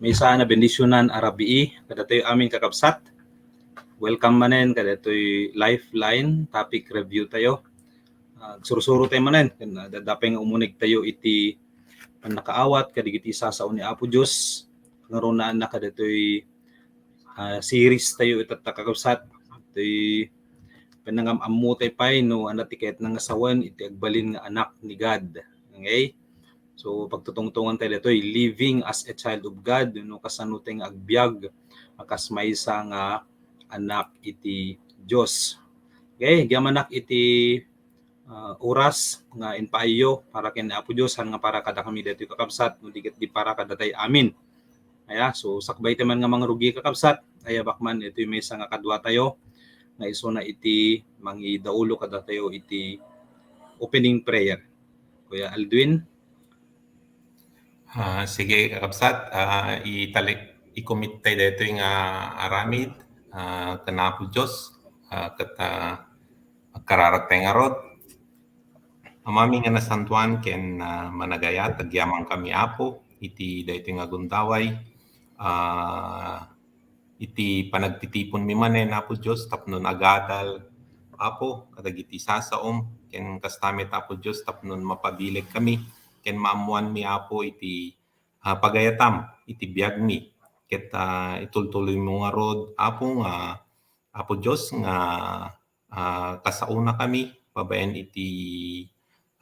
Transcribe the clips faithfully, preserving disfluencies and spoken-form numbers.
maysa a nabendisionan a rabii kadatayo amin, kakabsat. Welcome manen kadatoy Lifeline topic review tayo. Ah, sursuro tayo manen ken, ah, adda pay nga umuneg tayo iti pannakaawat kadagiti sasao ni Apo Dios. Ngarud, naanna kadatoy, ah, series tayo itatta, kakabsat. Itoy panangam-ammo tayo pay no ania ti kayatna nga sawen iti agbalin nga anak ni God. Okay? So, pagtutungtungan tayo ditoy, living as a child of God, no, kasano tayo nga agbiag a kas maysa nga anak iti Dios. Okay, agyamanak iti, ah, oras nga impaayyo para ken Apo Dios, saan nga para kadakami ditoy, kakabsat, no di ket di para kadatayo amin. Aya, so sakbay tayo man nga mangrugi, kakabsat. Aya, bakman, itoy maysa nga kadua tayo nga isuna iti mangidaulo kadatayo iti opening prayer. Kuya Aldwin? Ah, sige, kakabsat, ah, itali-, i-commit tayo daytoy nga aramid, ah, ken Apo Dios, ah, ket, ah, agkararag tayo ngarud. Amami nga nasantoan ken, ah, managayat, agyamankami, Apo, iti daytoy nga gundaway, ah, iti panagtitiponmi manen, Apo Dios, tapno agadal, Apo, kadagiti sasaom, ken kasta met, Apo Dios, tapno mapabilegkami, ken maammoanmi, Apo, iti, ah, pagayatam, iti biagmi. Ket, ah, itultuloymo ngarud, Apo, nga, Apo Dios, nga, ah, kasaonakami, babaen iti,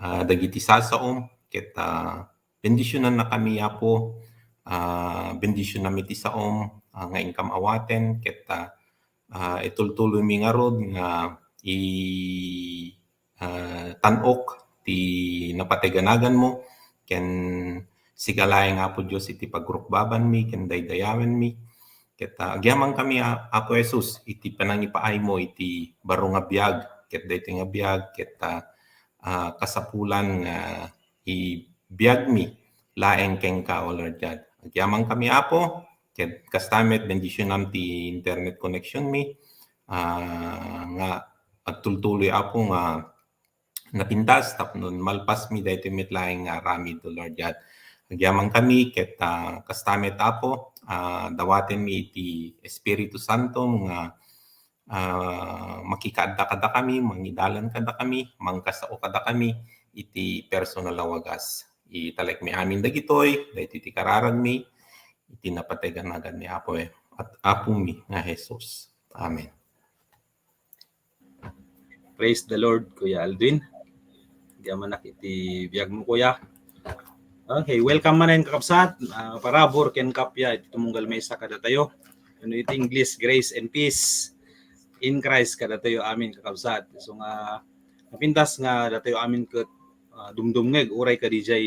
ah, dagiti sasaom, ket, ah, bendisionannakami, Apo. Ah, bendisionam iti saom, ah, nga inkam awaten, ket, ah, ah, itultuloymi ngarud nga i-, ah, tan-ok ti napatay a naganmo, ken sika laeng, Apo Dios, iti pagrukbabanmi ken daydayawenmi. Ket, ah, agyamankami, A-, Apo Jesus, iti panangipaaymo iti baro nga biag, ket daytoy nga biag, ket, ah, ah, kasapulan nga ibiagmi laeng kenka, O Lord God. Agyamankami, Apo, ket kasta met, bendisionam ti internet connectionmi, ah, nga agtultuloy, Apo, nga napintas tapno malpasmi daytoy met laeng nga aramid, O Lord God. Agyamankami ket, ah, kasta met, Apo, ah, dawatenmi iti Espiritu Santo nga, ah, makikaadda kadakami, mangidalan kadakami, mangkasao kadakami iti personal a wagas. Italekmi amin dagitoy, daytoy ti kararagmi, iti napateg a nagan ni Apo, Apomi nga Jesus. Amen. Praise the Lord, Kuya Aldwin. Agyamanak iti biagmo, Kuya. Okay, welcome manen, kakabsat. Ah, parabur ken kappia iti tumunggal maysa kadatayo. Wenno iti English, grace and peace in Christ kadatayo amin, kakabsat. So nga, napintas nga datayo amin ket, ah, dumdumngeg, uray kadi jay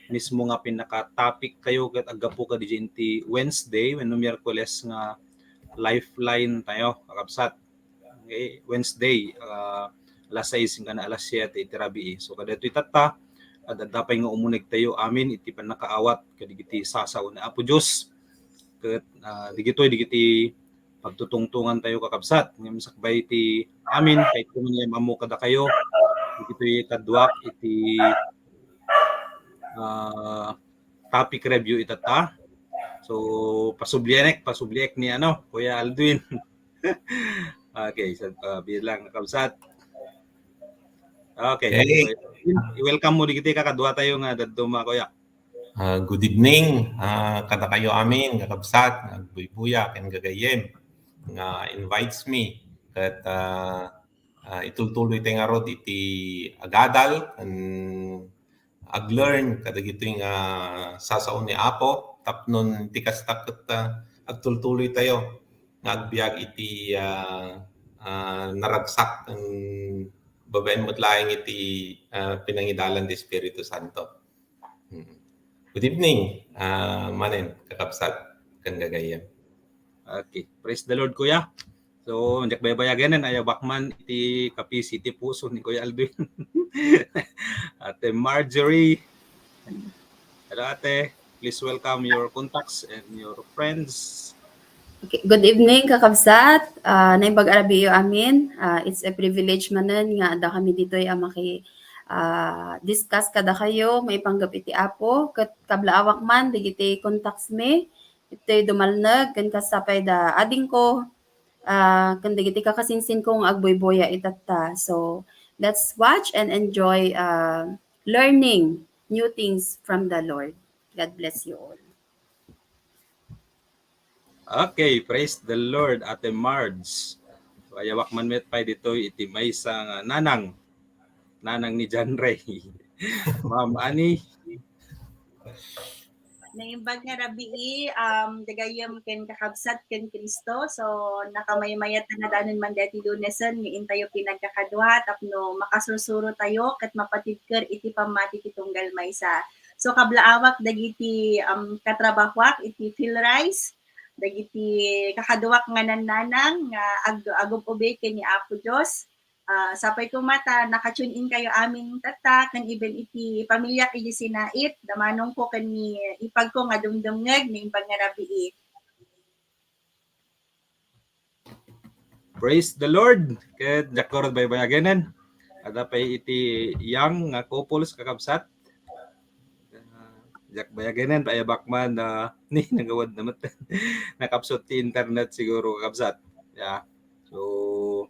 mismo nga pinaka-topic tayo ket aggapu kadi jay iti Wednesday wenno Miyerkules nga Lifeline tayo, kakabsat. Okay, Wednesday, ah, alas sais inggana alas siete iti rabii. So, kadaytoy tatta, ad-adda pay nga umuneg tayo amin iti pannakaawat kadigiti sasao ni Apo Dios. Ket, ah, digitoy, digiti pagtutungtongan tayo, kakabsat. Ngem sakbay ti amin, kayatko nga imammo kadakayo, digitoy kaduak iti, ah, topic review itatta. So, pasublianek, pasubliek ni, ano, Kuya Aldwin. Okay, so, ah, bilang, kakabsat. Okay. Okay. So, i-welcome mo digiti kakadua tayo nga dadduma, Kuya. Ah, good evening, ah, kadakayo amin, kakabsat, nga agbuybuya ken gagayyem nga invites me. Ket, ah, ah, itultuloy tayo ngarud iti agadal, ken ag-learn kadagitoy nga sasao ni Apo, tapno ti kasta ket, ah, agtultuloy tayo nga agbiag iti, ah, ah, naragsak, ken babaen met laeng iti, ah, pinangidalan ti Espiritu Santo. Mm. Good evening, ah, manen, kakabsat, ken gagayyem. Okay. Praise the Lord, Kuya. So, diak baybayaganen, ay, abakman iti kape iti puso ni Kuya Aldwin. Ate Marjorie. Hello, Ate. Please welcome your contacts and your friends. Okay. Good evening, kakabsat. Ah, naimbag a rabii amin. Ah, it's a privilege manen nga adda kami ditoy a maki-, ah, discuss kadakayo maipanggep iti Apo. Ket kablaawak man dagiti contacts mi. Dagiti dumalneg ken kas sapay da adingko, ah, ken dagiti kakasinsinko nga agbuybuya itatta. So, let's watch and enjoy, ah, learning new things from the Lord. God bless you all. Okay, praise the Lord, Ate Marge. Ayawak man met pay ditoy iti maysa nga nanang, nanang ni John Ray. Ma'am Annie. Naimbag nga rabii, um, dagayem ken kakabsat ken Cristo. So, nakamaymayat ta nadanon man daytoy Lunesen nga intayo pinagkakadua tapno makasursuro tayo ket mapatibker iti pammati ti tunggal maysa. So, kablaawak dagiti, um, katrabahoak iti Phil Rice, dagiti kakaduak nga nannanang nga ag-, agub-ubay ken ni Apo Dios. Ah, sapay koma ta naka-tune in kayo amin tatta, ken even iti pamiliak iti Sinait, da manongko ken ni ipagko nga dumdumngeg, naimbag nga rabii. Praise the Lord. Ket diak ngarud baybayagenen. Adda pay iti young nga couples, kakabsat. Ah, diak bayagenen, ayawak man, ah, ni nagawad na met. Nakapsut ti internet siguro, kakabsat. Yeah. So,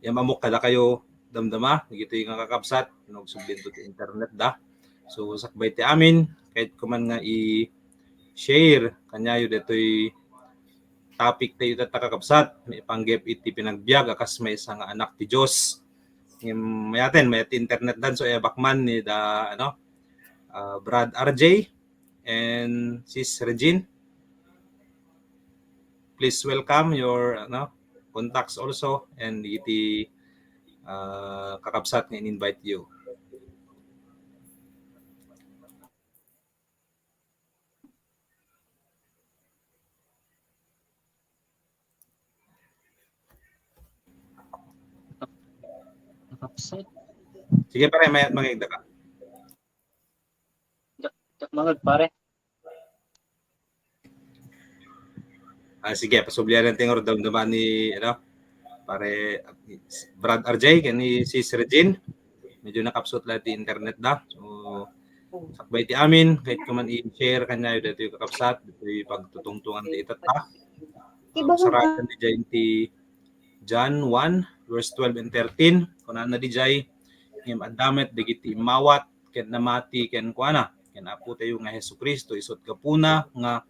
yan, ammok kadakayo damdama, dagitoy nga kakabsat, no, agsubli ti internet da. So, sakbay ti amin, kayatko man nga i-share kaniayo daytoy topic tayo itatta, kakabsat, maipanggep iti panagbiag a kas maysa nga anak ti Dios. Ngem mayaten, mayat ti internet dan, so ayawak man ni da, ano, ah, Brad R J and Sis Regine. Please welcome your, ano, contacts also and iti, ah, kakabsat nga in-invite you. Nakapsat. Sige, pare, may mangigda ka. Diak, diak mangeg, pare. Ah, sige, pasublian natin nga damdaman ni, ano, pare Brad R J, ken ni Sis Regine. Medyo nakapsut lang ti internet da. So, sakbay ti amin, kayatko man i-share kaniayo daytoy, kakabsat, daytoy pagtutungtungan ti itatta. Ah, sarakan diay iti John one, verse twelve and thirteen. Kunana diay, ngem adda met dagiti immawat ken namati kenkuana, ken Apotayo nga Jesu-Cristo, isut' gapuna nga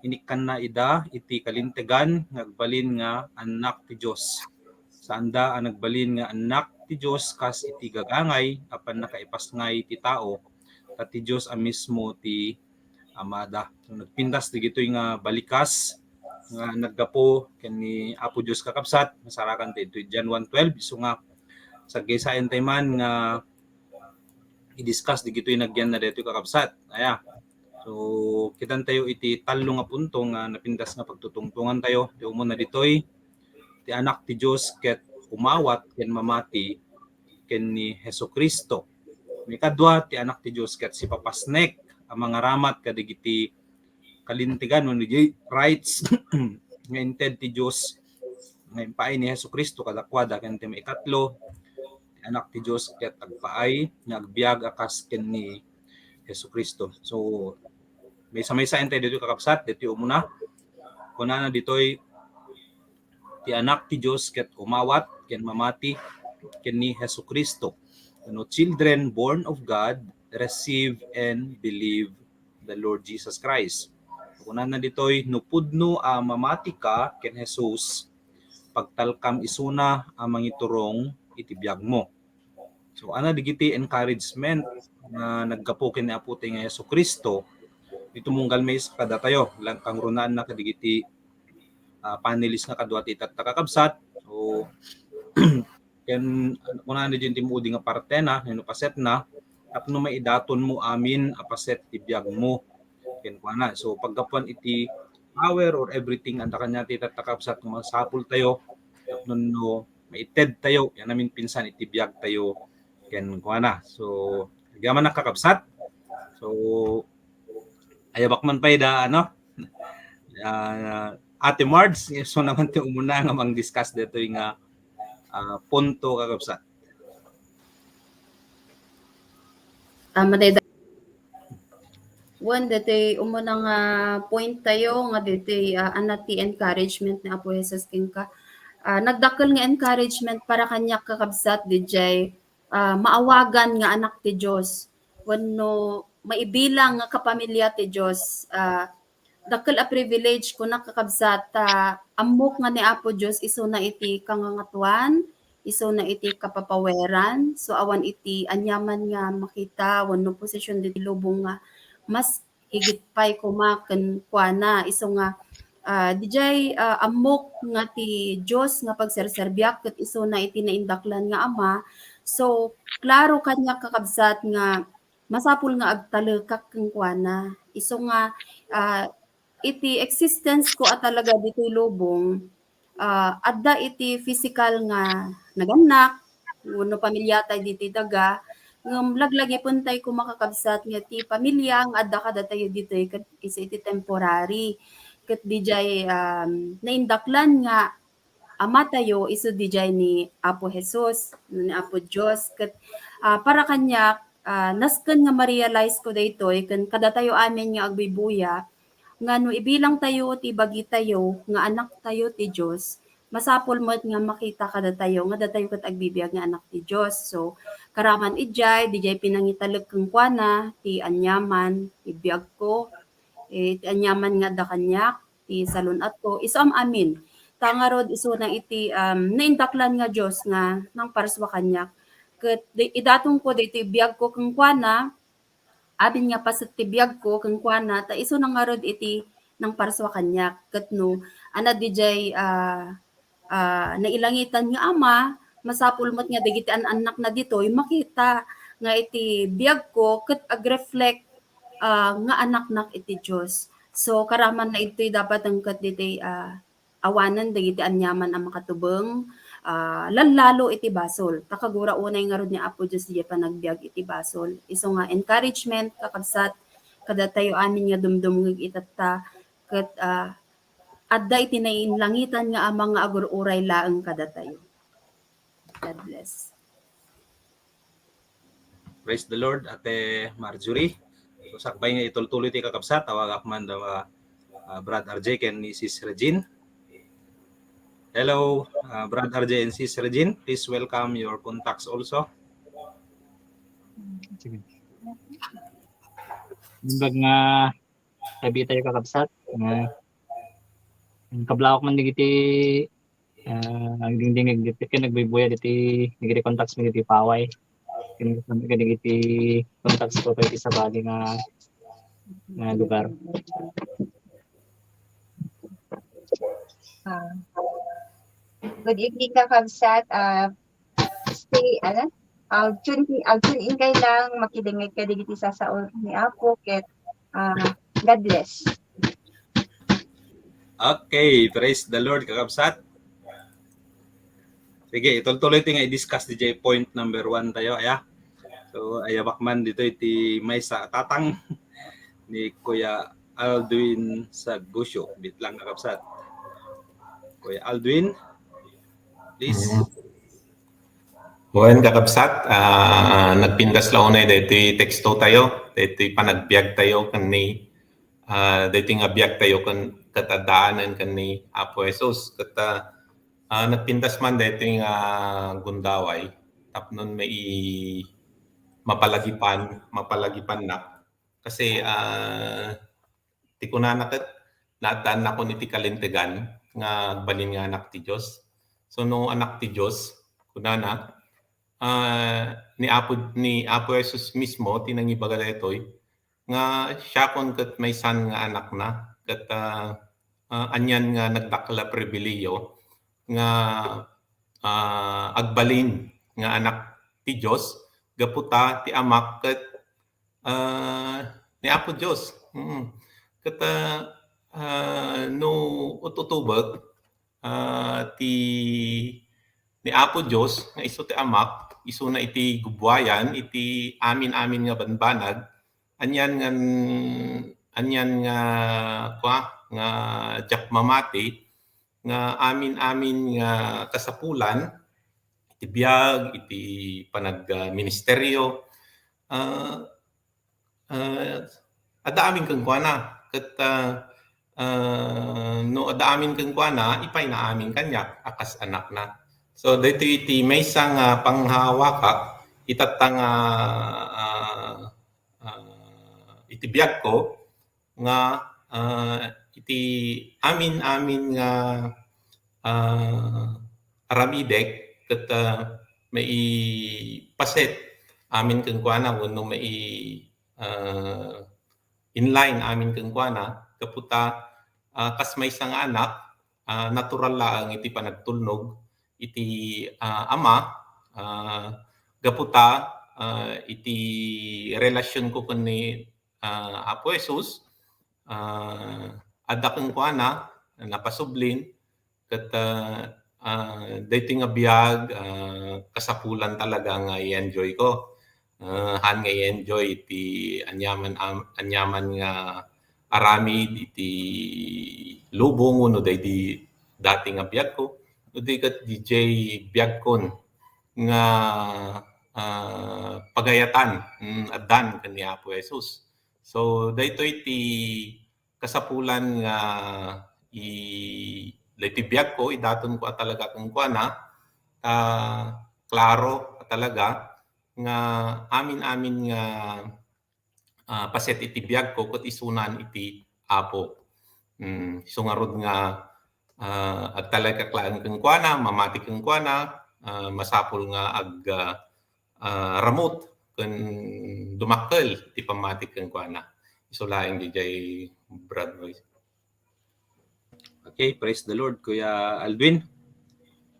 inikkanna ida iti kalintegan nga agbalin nga annak ti Dios. Saanda a nagbalin nga annak ti Dios kas iti gagangay a pannakaipasngay ti tao, ta ti Dios a mismo ti Amada. So, nagpintas dagitoy nga balikas nga naggapu ken ni Apo Dios, kakabsat, masarakan tayo iti John one twelve, isu nga saggaysayan tayo man nga i-discuss dagitoy nagyan na daytoy, kakabsat. Aya. So, kitan tayo iti tallo nga punto nga napintas nga pagtutungtungan tayo. Ti umuna ditoy, ti Anak ti Dios ket umawat ken mamati ken ni Jesu-Cristo. Maikadua, ti Anak ti Dios ket sipapasnek a mangaramat kadagiti kalintegan wenno diay rights nga inted ti Dios nga impaay ni Jesu-Cristo kadakuada. Ken ti maikatlo, ti Anak ti Dios ket agpaay nga agbiag a kas ken ni Jesu-Cristo. So, maysa-maysaen tayo ditoy, kakabsat, ditoy umuna. Kunana ditoy, ti Anak ti Dios ket umawat ken mamati ken ni Jesu-Cristo. No children born of God, receive and believe the Lord Jesus Christ. Kunana ditoy, no pudno a mamati ka ken Jesus, pagtalkam isuna a mangiturong iti biagmo. So, ana dagiti encouragement nga naggapu ken ni Apo tayo nga Jesu-Cristo, iti tunggal maysa kadatayo, lang kangrunaan na kadagiti, ah, panelist nga kadua ti itatta, kakabsat. So, ken, ano, kunana diay ti maudi nga parte na, no paset na, tapno maidaton mo amin a paset ti biag mo. Ken kuana. So, paggapuan iti power or everything, anda kanian ti itatta, kakabsat, nga masapul tayo, tapno no maited tayo, yan amin pinsan iti biag tayo. Ken kuana. So, agyamanak, kakabsat. So, ayawak man pay da, ano, ah, Ate Marge, so naman ti umuna nga mang-discuss ditoy nga, ah, punto, kakabsat. Ah, madayda-, Wen, ditoy umuna nga point tayo nga ditoy, ah, anat ti encouragement ni Apo Jesus kenka. Ah, nagdakkel nga encouragement para kaniak, kakabsat, didiay, ah, maawagan nga anak ti Dios wenno maibilang nga kapamilya ti Dios. Ah, dakkel a privilege, kunak, kakabsat, ta ammok nga ni Apo Dios isuna iti kangangatuan, isuna iti kapapaweran, so awan iti aniaman nga makita wenno posisyon ditoy lubong nga mas higit pay koma kenkuana. Isu nga, ah, didiay, ah, ammok nga ti Dios nga pagserserbiak ket isuna iti naindaklan nga Ama. So, klaro kaniak, kakabsat, nga masapul nga agtalekak kenkuana. Isu nga, ah, iti existence ko a talaga ditoy lubong, ah, adda iti physical nga nagannak wenno pamiliatay ditoy daga, ngem laglagipentay koma, kakabsat, nga ti pamilia nga adda kadatayo ditoy ket isu iti temporary. Ket didiay, um, naindaklan nga Amatayo isu didiay ni Apo Jesus, ni Apo Dios. Ket, ah, para kaniak, ah, nasken nga ma-realize ko daytoy ken kadatayo amin nga agbuybuya, nga no ibilangtayo ti bagitayo nga anaktayo ti Dios, masapul met nga makita kadatayo nga datayo ket agbibiag nga anak ti Dios. So, karaman idiay, didiay pinangitalek kenkuana ti aniaman, ti biagko, eh, ti aniaman nga adda kaniak, ti salun-atko, isu am-amin. Ta ngarud, isuna iti, um, naindaklan nga Dios nga nangparsua kaniak. Ket di-, idatongko ditoy biagko kenkuana, amin nga paset ti biagko kenkuana, ta isuna ngarud iti nangparsua kaniak. Ket no, anat didiay, ah, ah, nailangitan nga Ama, masapul met nga dagiti an-annakna ditoy makita nga iti biagko ket agreflect, ah, nga anaknak iti Dios. So, karaman na ditoy dapat ket ditoy, ah, awanen dagiti aniaman a makatubeng, ah, lallalo iti basol. Ta kagura unay ngarud ni Apo Dios didiay panagbiag iti basol. Isu nga encouragement, kakabsat, kadatayo amin nga dumdumngeg itatta, ket, ah, adda iti nainlangitan nga Ama nga agur-uray laeng kadatayo. God bless. Praise the Lord, Ate Marjorie. So, sakbay nga itultuloy ti kakabsat, tawagak man da, ah, Brad R J ken ni Sis Regine. Hello, ah, Brad R J and Sis Regine. Please welcome your contacts also. Sige. Imbag nga tabi tayo, kakabsat. Nga, ang kablawak man digiti, ah, agdingdingngeg diti ken agbuybuya diti, digiti contacts mi diti paway. Ken, ken digiti contacts ko iti sabali nga, nga lugar. Ah. Good evening, kakabsat. Ah, stay, ano? Ah, tune in, ah, tune in kayo lang, makidingig ka digiti sasao ni Apo, ket, ah, God bless. Okay, praise the Lord, kakabsat. Sige, itultuloy ti nga i-discuss didiay point number one tayo, aya. So, ayabak man ditoy ti maysa a tatang ni Kuya Aldwin Sagusyo. Bitlang, kakabsat. Kuya Aldwin, please. Mm. Wen, kakabsat, ah, nagpintas la unay daytoy teksto tayo, daytoy panagbiag tayo ken ni, ah, daytoy nga biag tayo ken ket addaanen ken ni Apo Jesus. Ket, ah, ah, nagpintas man daytoy nga gundaway tapno mai-, mapalagipan, mapalagipannak. Kasi, ah, ti kunana ket, naaddaannakon iti kalintegan nga agbalin nga anak ti Dios. So, no anak ti Dios, kunana, ah, ni Apo, ni Apo Jesus mismo ti nangibaga daytoy, nga siakon ket maysan nga anakna, ket, ah, ah, anian nga nagdakkel a pribilehiyo nga, ah, agbalin nga anak ti Dios, gapu ta ti Amak ket, ah, ni Apo Dios. Mm. Ket, ah, ah, no ut-utubek, ah, ti, ni Apo Dios nga isu ti Amak, isuna iti gubuayan, iti amin-amin nga banbanag, anian ngan, anian nga, kua, nga diak mamati, nga amin-amin nga kasapulan, iti biag, iti panag-, ah, ministerio, ah, ah, adda amin kenkuana. Ket, ah, ah, no adda amin kenkuana, ipayna amin kaniak a kas anakna. So, daytoy iti maysa nga panghawakak, itatta nga, ah, ah, iti biagko, nga, ah, iti amin-amin nga, ah, aramidek ket, ah, maipaset amin kenkuana wenno mai-, ah, inline amin kenkuana gapu ta, ah, kas maysa nga anak, ah, natural laeng iti panagtulnog iti, ah, ama, ah, gapu ta, ah, iti relasyonko ken ni, ah, Apo Jesus, ah, adda kenkuana, napasublin, ket, ah, ah, daytoy nga biag, ah, kasapulan talaga nga i-enjoy ko. Ah, haan nga i-enjoy iti aniaman am-, aniaman nga aramid iti lubong wenno daydi dati nga biagko. No di ket D J biagkon nga, ah, pagayatan, mm, addan ken ni Apo Jesus. So, daytoy ti kasapulan nga i-, daytoy biagko, idatonko a talaga kenkuana, ah, klaro a talaga nga amin-amin nga, ah, paset iti biagko ket isunan iti Apo. Mm, isu ngarud nga, ah, agtalekak laeng kenkuana, mamati kenkuana, ah, masapul nga ag-, ah, ah, ramut ken dumakkel ti pammati kenkuana. Isu laeng diay, Brad Roy. Okay, praise the Lord, Kuya Aldwin.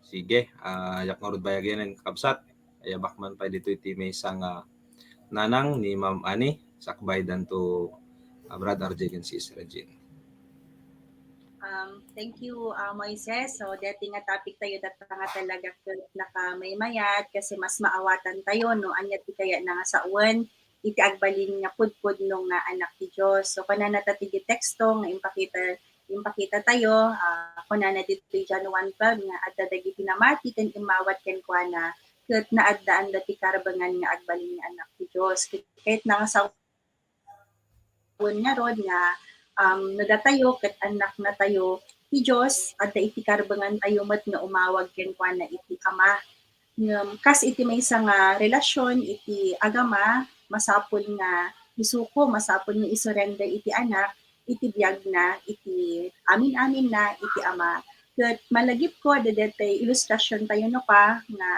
Sige, ah, diak ngarud bayagen, kakabsat. Ayabak man pay ditoy ti maysa nga nanang ni Ma'am Annie, sakbay danto, ah, Brad R J ken Sis Regine. Um, thank you, ah, Moises. So, daytoy nga topic tayo, dayta nga talaga ket nakamaymayat kasi mas maawatan tayo no ania ti kayatna nga sawen iti agbalin nga pudpudno nga anak ti Dios. So, kunana ta ti teksto nga impakita, impakita tayo, ah, kunana ditoy John one twelve nga adda dagiti namati ken immawat kenkuana ket naaddaanda ti karbengan nga agbalin nga anak ti Dios. Ket kayatna nga sawen ngarud nga, um, no datayo ket annakna tayo ti Dios, adda iti karbengan tayo met nga umawag kenkuana iti Ama. Ngem kas iti maysa nga relasyon iti agama, masapul nga isuko, masapul nga isurrender iti anak iti biagna, iti amin-aminna iti Ama. Ket malagipko, adda daytoy ilustrasyon tayo no pa nga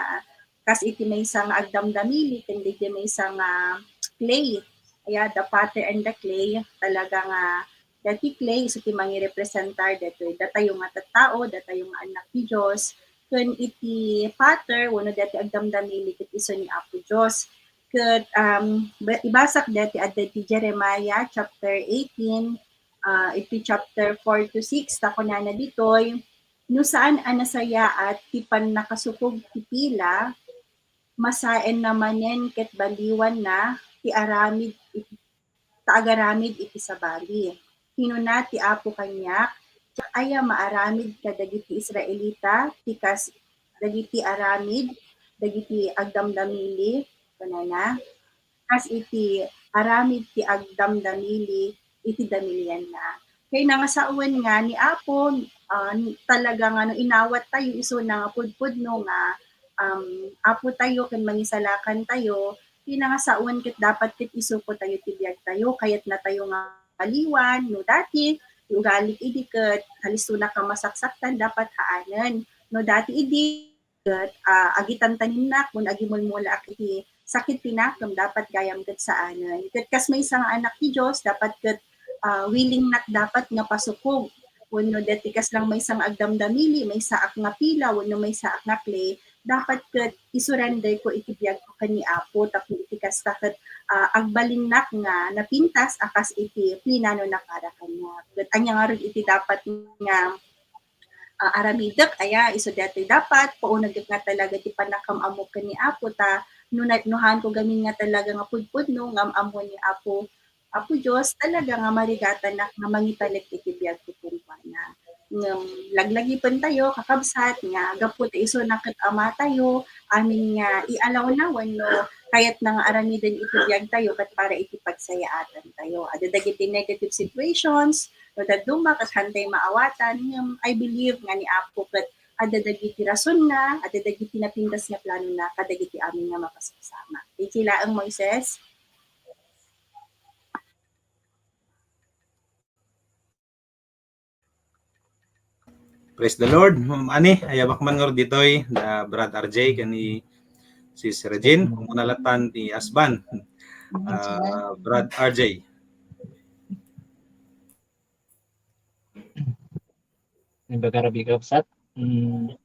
kas iti maysa nga agdamdamili ken daydi maysa nga clay. Aya, the potter and the clay, talaga nga dati clay isu ti mangirepresentar daytoy datayo nga tattao, datayo nga annak ti Dios, ken iti potter wenno dati agdamdamili ket isu ni Apo Dios. Ket, um, ba-, ibasak dati adda ti Jeremiah chapter eighteen, ah, iti chapter four to six, ta kunana ditoy, "No saan a nasayaat ti pannakasukog ti pila, masaenna manen ket baliwanna ti aramid iti, ta agaramid iti sabali. Kinuna ti Apo kaniak, diak aya maaramid kadagiti Israelita ti kas dagiti aramid dagiti agdamdamili?" kunana. Kas iti aramid ti agdamdamili iti damilianna. Kayatna nga sawen nga ni Apo, ah, talaga nga no inawat tayo, isuna nga pudpudno nga, um, Apo tayo ken Mangisalakan tayo, kayatna nga sawen ket dapat ket isuko tayo ti biag tayo, kayatna tayo nga baliwan, no dati, ti ugalik idi ket halistonak nga masaksaktan, dapat haanen. No dati idi, ket, ah, agitantaninnak wenno agimulmulaak iti sakit ti nakem, dapat gayam ket saanen. Ket kas maysa nga anak ti Dios, dapat ket, ah, willingnak dapat nga pasukog. Wenno dati kasla maysa nga agdamdamili, maysaak nga pila, wenno maysaak nga clay, dapat ket isurrenderko iti biagko ken ni Apo tapno iti kasta ket, ah, agbalinnak nga napintas a kas iti plinanona para kaniak. Ket ania ngarud iti dapat nga ah, aramidek, aya, isu daytoy dapat, paunegek nga talaga ti pannakam-ammo ken ni Apo, ta no na-, no haanko gamin nga talaga nga pudpudno nga am-ammo ni Apo, Apo Dios, talaga nga marigatanak nga mangitalek iti biagko kenkuana. Ngem laglagipen tayo, kakabsat, nga gapu ta isuna ket Ama tayo, amin nga i-allow na wenno kayatna nga aramiden iti biagtayo ket para iti pagsayaatan tayo. Adda dagiti negative situations, no dadduma, ket haantay maawatan, ngem I believe nga ni Apo ket adda dagiti rasonna, adda dagiti napintas nga planona kadagiti amin nga mapaspasamak. Iti laeng, Moises. Praise the Lord. Ma'am Annie, ayabak man ngarud ditoy, da Brad R J, ken ni Sis Regine. Umuna latan ti asban. Ah, Brad R J. Imbag a rabii, kabsat. Mm,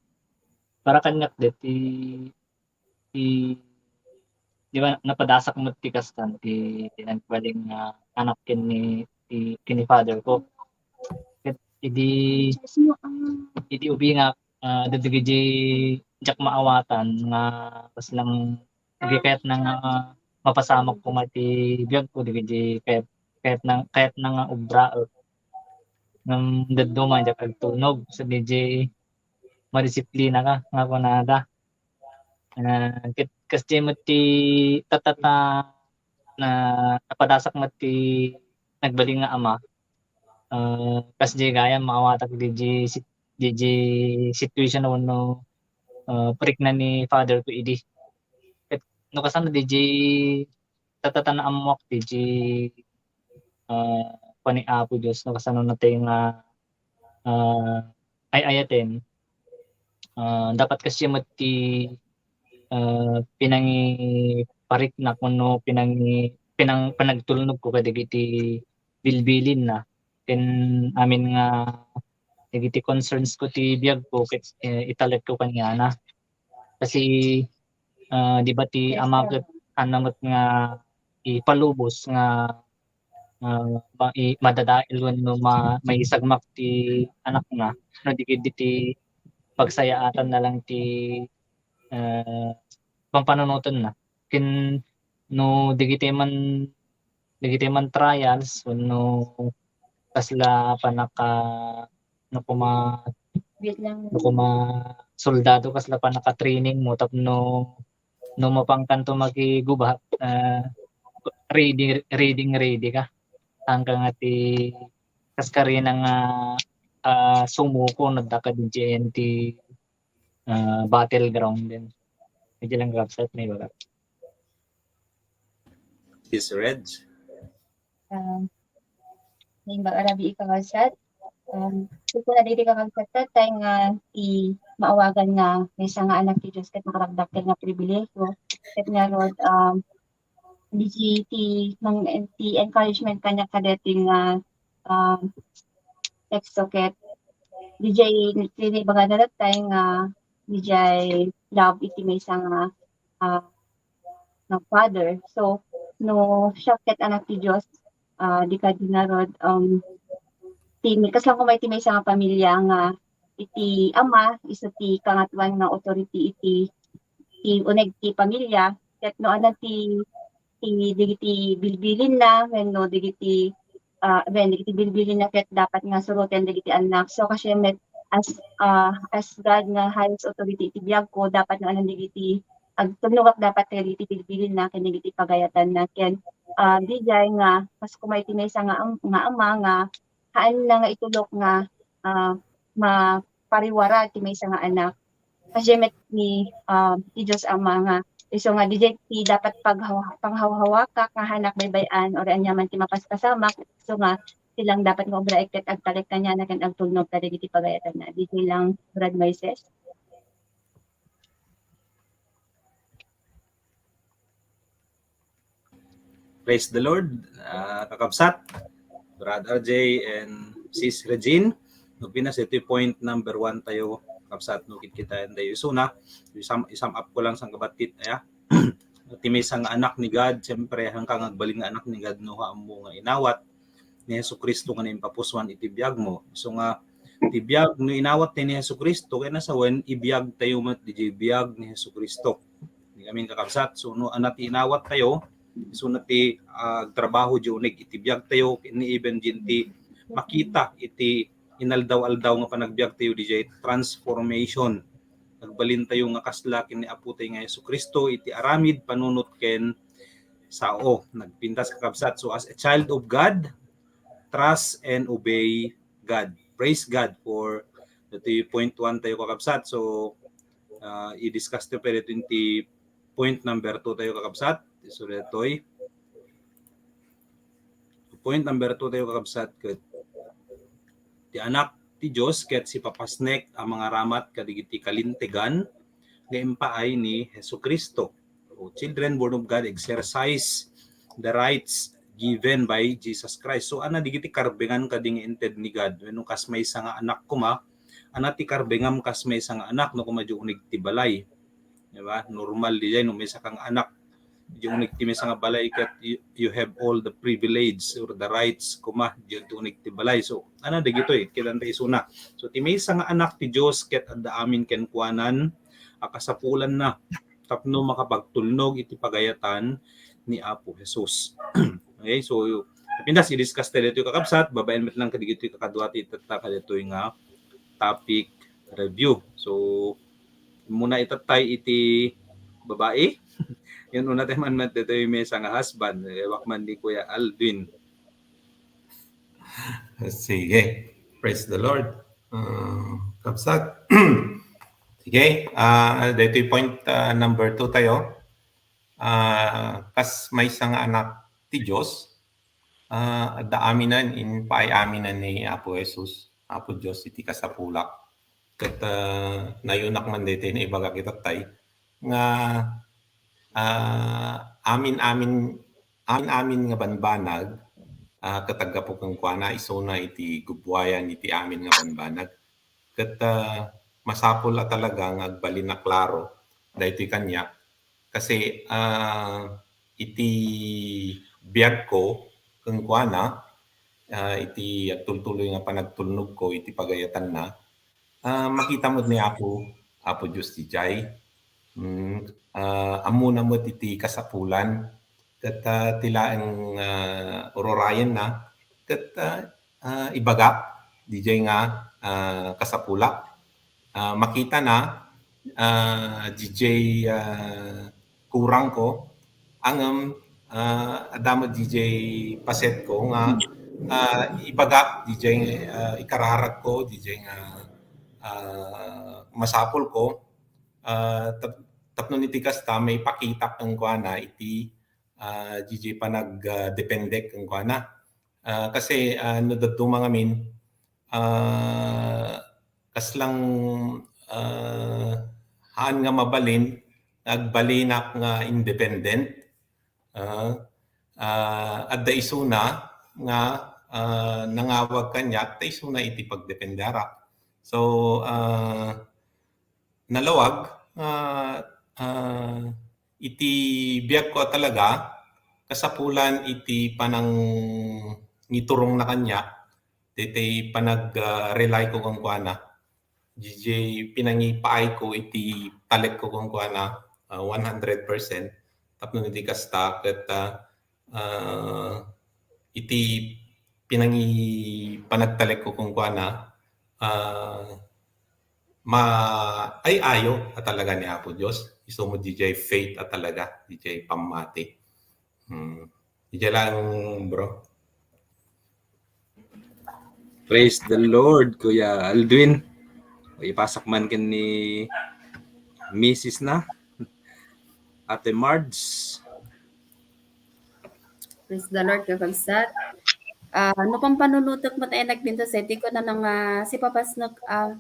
para kaniak ditoy, ti, di ba, napadasak met ti kastan, ti, ti nagbalin nga anak ken ni, ti, ken ni father ko. Ket idi, idi ubingak, ah, dagiti diak maawatan nga kasla dagiti kayatna nga mapasamak koma ti biag ko, dagiti kayat, kayatna, kayatna nga ubraek. Ngem dadduma, diak agtulnog, sa dagiti madisiplina ka, nga kunada. Ah, ket kasdiay met ti tatata na napadasak met ti nagbalin nga ama. Ah, kasdiay gayam maawatak dagiti sit-, dagiti situation wenno, ah, parikna ni father ko idi. Ket no kasano dagiti tatata, ammoak dagiti, ah, kuan ni Apo Dios, no kasano natay nga, ah, ay-ayaten, ah, dapat kasdiay met ti, ah, pinangipariknak wenno pinangi-, pinang-, panagtulnogko kadagiti bilbilinna ken amin nga dagiti concerns ko ti biag ko ket, eh, italekko kaniana. Kasi, ah, di ba ti ama ket haanna met nga ipalubos nga, ah, ma-, i-, madadael wenno ma-, maisagmak ti anakna no di ket dagiti pagsayaatanna lang ti, ah, pampanunotenna. Ken no dagiti man, dagiti man trials wenno kasla panaka-, no koma, Wait lang. No koma soldado, kasla panaka-training mo tapno no mapankanto makigubat, ah, ready, ready nga ready ka. Haanka nga ti kaskarina nga, ah, sumuko no adda ka diay ti, ah, battleground din. Medyo lang grabsat, may baga. Sis Reg? Ah, naimbag a rabii, kakabsat. Um, sukuna dagiti kakabsat, tay nga ti maawagan nga maysa nga anak ti Dios ket makarakdakkel nga pribilehiyo. Ket ngarud, um, dagiti mang-, ti encouragement kaniak kadaytoy nga, um, teksto ket diay tinibagana tay nga diay love iti maysa nga, ah, nga father. So, no siak ket anak ti Dios, ah, di kadi ngarud, um, ti, kasla koma iti maysa nga pamilia nga iti ama, isu ti kangatoan nga authority iti, ti uneg ti pamilia. Ket no adda ti, ti dagiti bilbilinna, wenno dagiti, ah, wen, dagiti bilbilinna ket dapat nga suroten dagiti annak. So, kasdiay met as, ah, as God nga highest authority iti biag ko, dapat nga anan dagiti agtulnogak dapat kadagiti bilbilinna ken dagiti pagayatanna. Ken, ah, diay nga kas koma iti maysa nga am-, nga ama nga haanna nga itulok nga, ah, mapariwara ti maysa nga anak. Kasdiay met ni, ah, ti Dios Ama nga isu nga diay ti dapat paghaw-, panghawhawakak nga haanak baybay-an, uray aniaman ti mapaspasamak, isu nga ti lang dapat nga ubraek ket agtalek kaniana ken agtulnog kadagiti pagayatanna. Diay lang, Brad Moises. Praise the Lord, ah, kakabsat, Brad R J and Sis Regine. No, pinas ito'y point number one tayo, kakabsat, no, kitkitaen tayo. So na, isum, isum up ko lang sang kabatit, aya. Ti maysa nga anak ni God, siyempre, haanka nga agbalin nga anak ni God, no, ammo nga inawat ni Jesu-Cristo nga naimpapusuan iti biag mo. So nga, ti biag, no inawat ti ni Jesu-Cristo, ken no sawen, ibiag tayo met diay biag ni Jesu-Cristo. Amin, kakabsat. So, no, adda ti inawat tayo, so na ti, ah, agtrabaho diay uneg iti biag tayo, ken even diay ti makita iti inaldaw-aldaw nga panagbiag tayo, diay transformation. Nagbalintayo nga kasla ken ni Apo tayo nga Jesu-Cristo iti aramid, panunot ken sao. Nagpintas, kakabsat. So, as a child of God, trust and obey God. Praise God for ditoy point one tayo, kakabsat. So, ah, i-discuss tayo pwede ito inti point number two tayo, kakabsat. So, ditoy. Point number two tayo, kakabsat, ket ti Anak ti Dios ket sipapasnek a mangaramat kadagiti kalintegan nga impaay ni Jesu-Cristo. So, children born of God exercise the rights given by Jesus Christ. So, ana dagiti karbengan kadi nga inted ni God. Wenno kas maysa nga anak koma, ana ti karbengam kas maysa nga anak no koma diyo uneg ti balay. Di ba? Normal diay no maysa kang anak, diyo uneg ti maysa nga balay ket you, you have all the privilege or the rights koma diyo uneg ti balay. So, ana dagitoy, kitanta isuna. So, ti maysa nga anak ti Dios ket adda amin kenkuanan a kasapulanna tapno makapagtulnog iti pagayatan ni Apo Jesus. Okay, so, pintas i-discuss tayo ditoy, kakabsat, babaen met lang kadagitoy kakadua ti itatta kaditoy nga topic review. So, muna itattay iti babae. Yan una tayo man met ditoy maysa nga husband. Ewak man ni Kuya Alvin. Sige. Praise the Lord. Ah, kabsat. Sige. Ah, ditoy point, ah, number two tayo. Ah, kas maysa nga anak ti Dios, ah, adda aminan, impaay aminan ni Apo Jesus, Apo Dios iti kasapulak. Ket, ah, nayunak man daytoy naibagak itattay nga, ah, amin-amin, amin-amin nga banbanag, ah, ket aggapu kenkuana, isuna iti gubbuayan iti amin nga banbanag. Ket, ah, masapul a talaga nga agbalin a klaro daytoy kaniak. Kasi, ah, iti biagko kenkuana, ah, iti agtultuloy nga panagtulnogko iti pagayatanna, ah, makita met ni Apo, Apo Dios diay. Mm, ah, ammona met iti kasapulan ket, ah, ti laeng, ah, ururayenna ket, ah, ah, ibagak diay nga, ah, kasapulak. Ah, makitana, ah, diay, ah, kurangko, ngem, ah, adda met diay pasetko nga, ah, ibagak diay, ah, ikararagko diay nga, ah, masapulko, ah, tap-, tapno iti kasta, maipakitak kenkuana iti, ah, diay panag-, ah, dependek kenkuana. Ah, kasi, ah, no dadduma ngamin, ah, kaslang, ah, haan nga mabalin, agbalinak nga independent. Ah, ah, adda isuna nga, ah, nangawag kaniak, ta isuna iti pagdependerak. So, ah, nalawag, ah, ah, iti biagko a talaga, kasapulan iti panangiturongna kaniak, daytoy panag-, ah, rely ko kenkuana. Diay pinangipaayko iti talekko kenkuana, ah, one hundred percent. Tapno iti kasta ket, ah, ah, iti pinangi-, panagtalekko kenkuana, ah, ma-, ay-ayo a talaga ni Apo Dios. Isu met diay faith a talaga, diay pammati. Hmm. Diay lang, bro. Praise the Lord, Kuya Aldwin. Ipasak man ken ni misis na, Ate Marge. Praise the Lord, kakabsat. Ah, no pampanunutek met ay nagpintas, ay ti kunana nga sipapasnek, ah,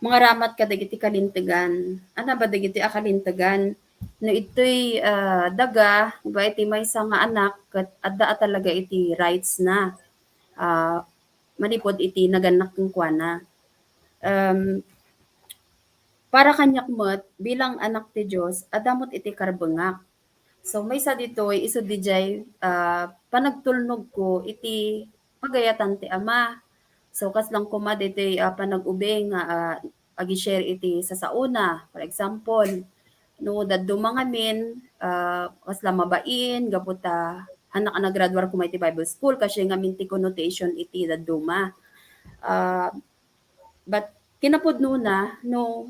mangaramat kadagiti kalintegan. Ana ba dagiti a kalintegan? No itoy, ah, daga, ba iti maysa nga anak, ket adda a talaga iti rights na, ah, manipud iti nagannak kenkuana. Um, para kaniak met, bilang anak ti Dios, adda met iti karbengak. So, maysa ditoy, isu diay, ah, panagtulnogko iti pagayatan ti Ama. So, kaslang koma ditoy, ah, panag-ubing nga, ah, agi-share iti sasaona. For example, no dadduma ngamin, ah, kasla mabain, gapu ta, hanak a nagraduar koma iti Bible school, kasi ngamin ti connotation iti dadduma. Ah, but, kinapudnona, no,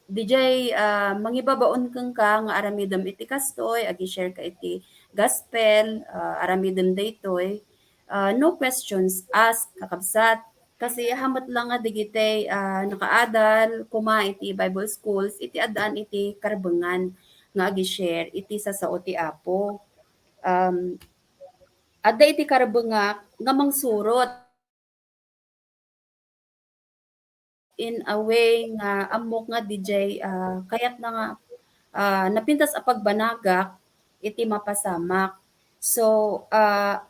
D J, ah, mangibabaon kenka nga aramidem iti kastoy, agi-share ka iti gospel, ah, aramidem daytoy. Ah, no questions asked, kakabsat. Kasi hamet lang nga dagiti, ah, nakaadal koma iti Bible schools, iti addaan iti karbengan nga agi-share iti sasao ti Apo. Um, adda iti karbengak nga mangsurot in a way nga ammok nga D J, ah, kayatna nga, ah, napintas a pagbanagak iti mapasamak. So, ah,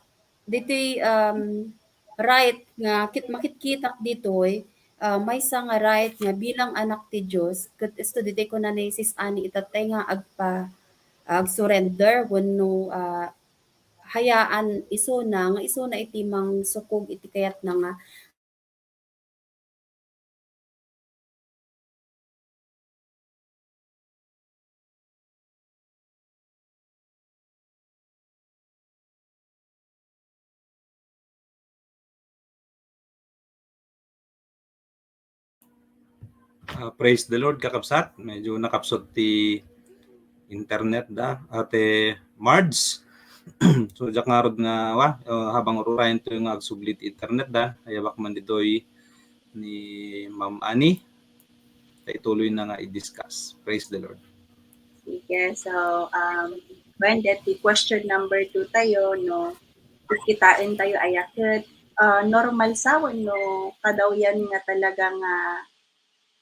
ditoy, um, right nga kit-, makitkitak ditoy, ah, maysa nga right nga bilang anak ti Dios, ket isu ditoy kuna ni Sis Annie, itattay nga agpa-, ag-surrender wenno, ah, hayaan isuna nga isuna iti mangsukog iti kayatna nga Ah, praise the Lord, kakabsat. Medyo nakapsut ti internet da, Ate Mards. So, diak ngarud nga, wa, ah, habang ururayen to nga agsubli ti internet da, ayabak man ditoy ni Ma'am Annie. Ta ituloy na nga i-discuss. Praise the Lord. Sige, so, um, when that the question number two tayo, no, kitaen tayo, aya ket, ah, normal sa wenno kadawyan nga talaga nga,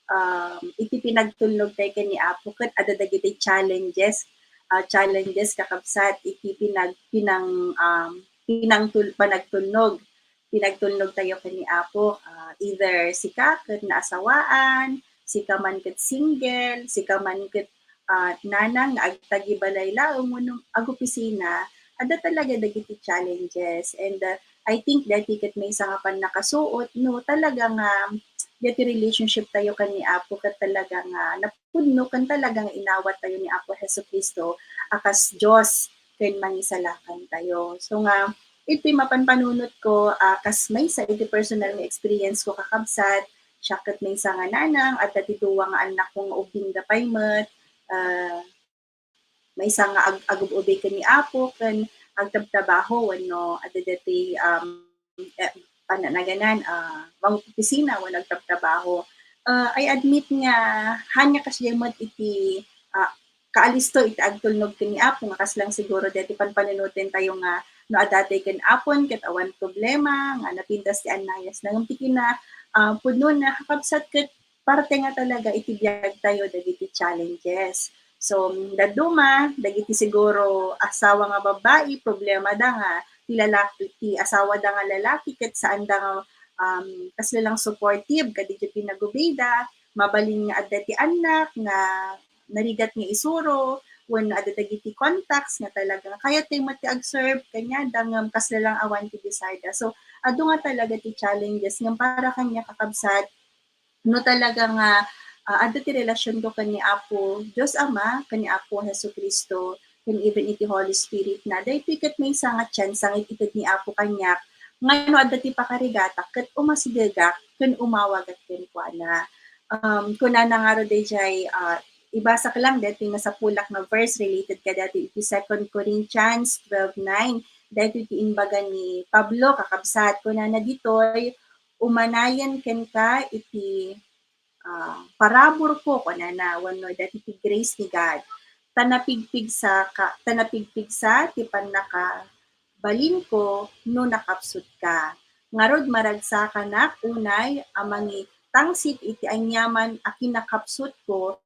um, iti pinagtulnog tayo ken ni Apo ket adda dagiti challenges, ah, challenges kakabsat iti pinag-, pinang-, um, pinangtul-, panagtulnog. Pinagtulnog tayo ken ni Apo, ah, either sika ket naasawaan, sika man ket single, sika man ket, ah, nanang nga agtagibalay laeng wenno agopisina, adda talaga dagiti challenges. And, ah, I think daytoy ket maysa nga pannakasuot no talaga nga daytoy relationship tayo ken ni Apo ket talaga nga napudno ken talaga nga inawat tayo ni Apo Jesu-Cristo a kas Dios ken Mangisalakan tayo. So nga, iti mapanpanunot ko, ah, kas maysa iti personal nga experience ko, kakabsat, siak ket maysa nga nanang, adda ti dua nga annak ko nga ubbingda pay met, ah, maysa nga ag-, agub-ubay ken ni Apo ken agtabtrabaho wenno adda daytoy, um, eh, pananaganan, ah, mangopisina wenno agtabtrabaho. Ah, I admit nga haan nga kasdiay met iti, ah, kaalisto iti agtulnog ken ni Apo nga kas lang siguro daytoy panpanunoten tayo nga no adda tay ken Apon ket awan problema nga napintas ti annayasna. Ngem ti kina, ah, pudnona, kakabsat, ket parte nga talaga iti biag tayo dagiti challenges. So, dadduma, dagiti siguro asawa nga babbai, problemada nga ti lalaki, ti asawada nga lalaki ket saanda nga, um, kasla lang supportive kadagiti pinagubayda, mabalin nga adda ti annak nga narigat nga isuro, wenno adda dagiti contacts nga talaga kayat tayo met ti ag-serve kaniada ngem kasla lang awan ti desire da. So, adu nga talaga ti challenges ngem para kaniak, kakabsat, no talaga nga, ah, adda ti relasionko ken ni Apo Dios Ama, ken ni Apo Jesu-Cristo, ken even iti Holy Spirit na, daytoy ket maysa nga tsansa nga it-ited ni Apo kaniak nga no adda ti pakarigatak ket umasidegak ken umawagak kenkuana. Um, kunana ngarud daydiay, ah, ibasak lang daytoy masapulak nga verse related kadaytoy iti Second Corinthians twelve nine. Daytoy ti imbaga ni Pablo, kakabsat. Kunana ditoy, "Umanayen kenka iti, ah, paraburko," kunana, wenno daytoy ti grace ni God. "Ta napigpigsa ka, ta napigpigsa ti pannakabalinko no nakapsutka. Ngarud, maragsakanak unay a mangitangsit iti aniaman a kinakapsutko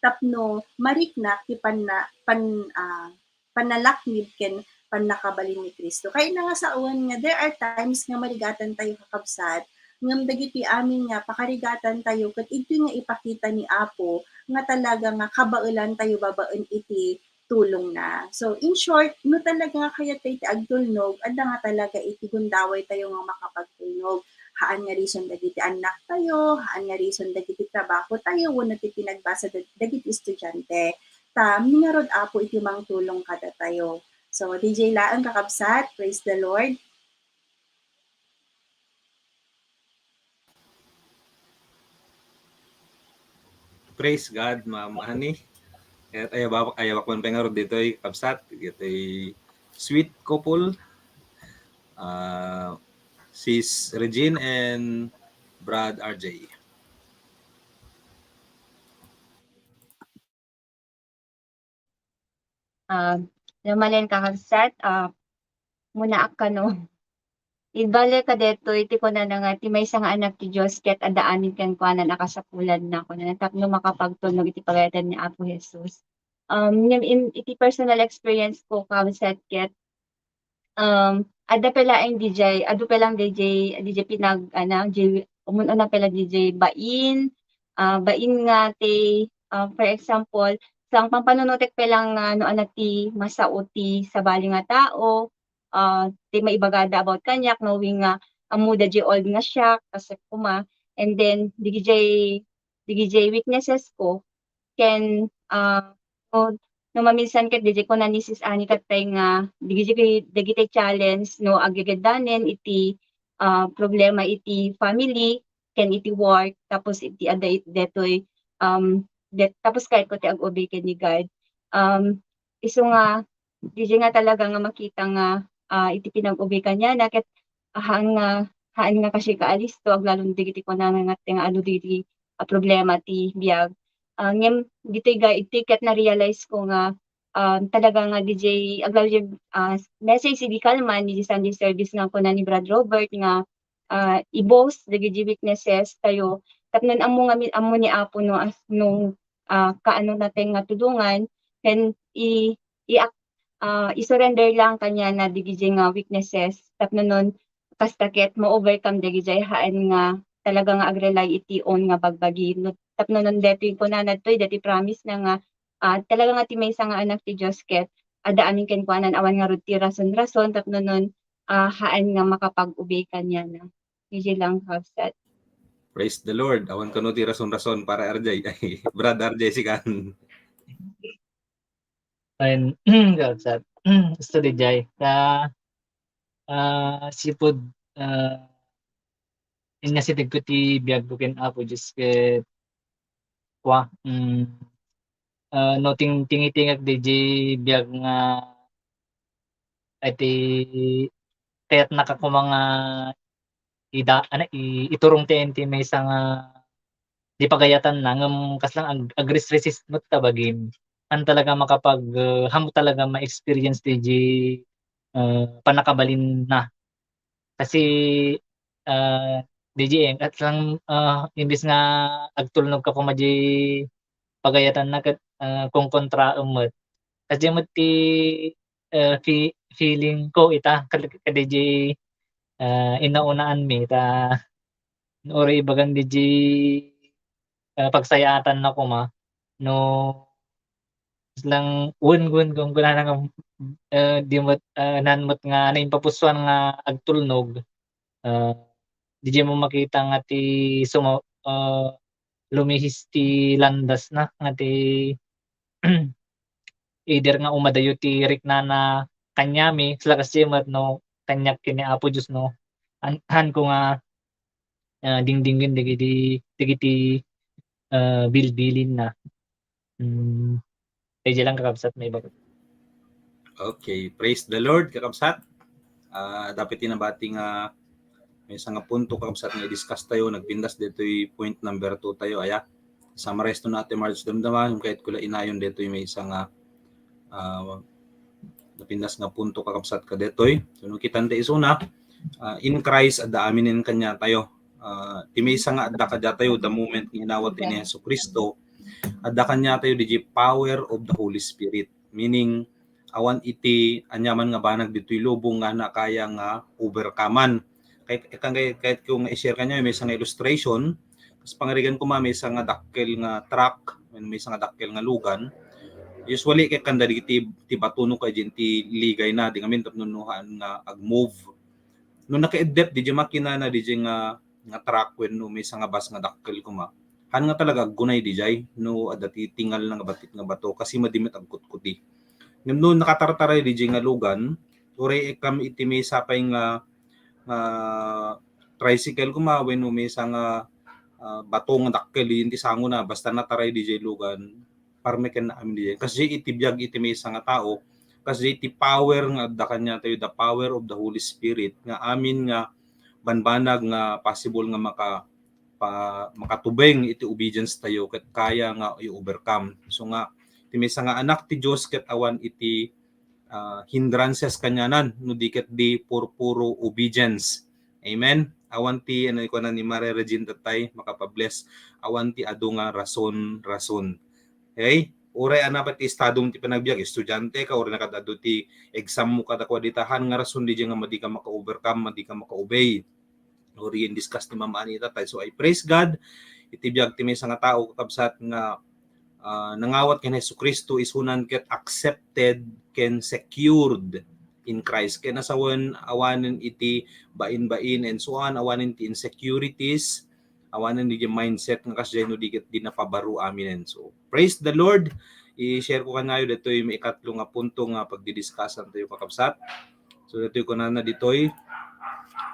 tapno mariknak ti panna-, pan-, ah, panalaknib ken pannakabalin ni Cristo." Kayatna nga sawen nga there are times nga marigatan tayo, kakabsat, ngem dagiti amin nga pakarigatan tayo ket idtoy nga ipakita ni Apo nga talaga nga kabaelan tayo babaen iti tulongna. So, in short, no talaga nga kayat tayo ti agtulnog, adda nga talaga iti gundaway tayo nga makapagtulnog. Haan nga reason dagiti annak tayo, haan nga reason dagiti trabaho tayo, wenno ti pinagbasa dag-, dagiti estudiante. Ta, mingarud Apo iti mangtulong kadatayo. So, D J laeng, kakabsat, praise the Lord. Praise God, Ma'am Annie. Ket ayawak, ayawak man pay ngarud ditoy, kabsat, ditoy sweet couple, ah, Sis Regine and Brad R J. Ah, no malen, kakabsat, ah, muna ak kano. Ibale kadetoy ti kunana nga ti maysa nga anak ti Dios ket adda amin kenkuana a kasapulanna, kunana, tapno makapagtulnog iti pagayatan ni Apo Jesus. Um, ngem in, iti personal experience ko, kabsat, ket, um, adda pay laeng dijay, adu pay lang dijay, dijay pinag-, ana, dijay, umun-una pay lang dijay bain, ah, bain nga ti, ah, for example, sang pampanunotek pay lang nga no ania ti masao ti sabali nga tao, ah, ti maibagada about kaniak, knowing nga ammoda dijay old nga siak, kas koma, and then, dijay, dijay weaknesses ko, ken, ah, no, no maminsan ket dijay kuna ni Sis Annie ket pay nga, dijay, dagiti challenge no aggigiddanen iti, ah, problema iti family, ken iti work, tapos iti adda it-, detoy, um, det-, tapos kayatko ti ag-obey ken ni God. Um, isu nga, dijay nga talaga nga makita nga, ah, iti pinag-obey kaniana ket haan nga, haan nga kasika a listo, aglalo dagiti kunana nga, nga adu dagiti, ah, problema ti biag. Ah, ngem ditoy ga-, iti ket na-realize ko nga, um, talaga nga dijay, aglalo dijay, ah, message idi kalman, idi Sunday service nga kuna ni Brad Robert nga, ah, i-boast dagiti weaknesses tayo. Tapno ammo nga mi-, ammo ni Apo no, as, no, ah, kaano natay nga tulongan, ken i-, i-, ah, i-surrender lang kaniana dagiti nga weaknesses. Tapno non, kasta ket ma-overcome dagiti haan nga talaga nga ag-rely iti own nga bagbagi. No, tapno non detoy kunana ditoy, deti promise na nga, ah, talaga nga ti maysa nga anak ti Dios ket adda amin kenkuana awan ngarud ti rason-rason tapno non, ah, haan nga makapag-obey kaniana. Dijay lang, kabsat. Praise the Lord. Awan kano ti rason-rason para R J. Ay, Brad R J, sikan. Ayan, kabsat. Gusto dijay. Ta, ah, sipud, ah, inasiteg ko ti biag ko ken Apo Dios ket kua, mm, ah, no ting-, tingitengek dijay biag nga, iti kayatna ka koma nga ida-, ano, i-, iturong ti, ti maysa nga di pagayatanna, ngem kasla ag-, agresresist met ta bagim. Haan talaga makapag, ah, haan mo talaga ma-experience dijay, ah, pannakabalinna. Kasi, ah, dijay, ket lang, ah, imbes nga agtulnog ka koma dijay pagayatanna ket, ah, konkontraem met. Kasdiay met ti, ah, fe-, feeling ko ita, kad-, kadijay, ah, inaunaan mi ta, no, uray ibagan dijay, ah, pagsayaatanna koma, no, lang wen, wen, wen, wen, ah, di met, ah, naan met nga naimpapusuan nga agtulnog, ah, dijay mo makita nga ti suma-, ah, lumihis ti landasna nga ti either nga umadayo ti riknana kaniami, kasla kasdiay met no kaniak ken ni Apo Dios no, han-, haan ko nga, ah, dingdingen dagiti, dagiti, ah, bilbilinna. Mm. Dijay lang, kakabsat, maibaga. Okay, praise the Lord, kakabsat. Ah, dapay ti nabati nga maysa nga punto, kakabsat, nga i-discuss tayo, nagpintas ditoy point number two tayo, aya. Summarize to na, Ate Marge, damdama, ngem kayatko la inayon ditoy maysa nga, ah, napintas nga punto, kakabsat, kadetoy. So, no kitan ta isuna, ah, in Christ, adda amin kaniatayo. Ah, ti maysa nga adda kadiatayo, the moment nga inawat ni Jesu Cristo, adda kaniatayo dijay power of the Holy Spirit. Meaning, awan iti aniaman nga banag ditoy lubong nga haan a kaya nga overcome-an. Kay, kay, kay, kayatko nga i-share kaniayo, maysa nga illustration. Kas pangarigan koma, maysa nga dakkel nga truck, maysa nga dakkel nga lugan. Usually, kay kanda dagiti, ti bato no kay dijay ti ligayna, di ngamin tapno no haan nga ag-move. No nakaeddep dijay makinana dijay nga, nga truck wenno maysa nga bus nga dakkel koma, haan nga talaga aggunay dijay no adda ti tingalna nga batit nga bato kasi madi met agkutkuti. Ngem no nakatartaray dijay nga lugan, uray ikkam iti maysa pay nga, nga tricycle koma wenno maysa nga, ah, bato nga dakkel, diay ti sangona, basta nataray diay lugan, parmekenna amin diay. Kasdiay iti biag iti maysa nga tao, kasdiay ti power nga adda kaniatayo, the power of the Holy Spirit, nga amin nga banbanag nga possible nga maka-, pa-, makatubeng iti obedience tayo ket kaya nga i-overcome. So nga, ti maysa nga anak ti Dios ket awan iti, ah, hindrances kanianan, no di ket di purpuro obedience. Amen? Awan ti, ano, ikuana ni Mare Regine tatay, makapabless. Awan ti adu nga rason-rason. Okay? Uray a napay ti estadom ti panagbiag, estudiante ka, uray nakaad-adu ti exam mo kadakuada, haan nga rason diay nga madi ka maka-overcome, madi ka maka-obey. Uray in discuss ni Mama Anita tayo. So, I praise God. Iti biag ti maysa nga tao, kakabsat, nga, ah, nangawat ken Jesu-Cristo, isunan ket accepted ken secured in Christ. Ken a sawen, awanen iti bain-bain and so on, awanen ti insecurities, awanen diay mindset nga kasdiay no di ket di napabaro aminen. So, praise the Lord. I-share ko kanayo ditoy maikatlo nga punto nga pagdidiscussan tayo, kakabsat. So, ditoy kunana ditoy,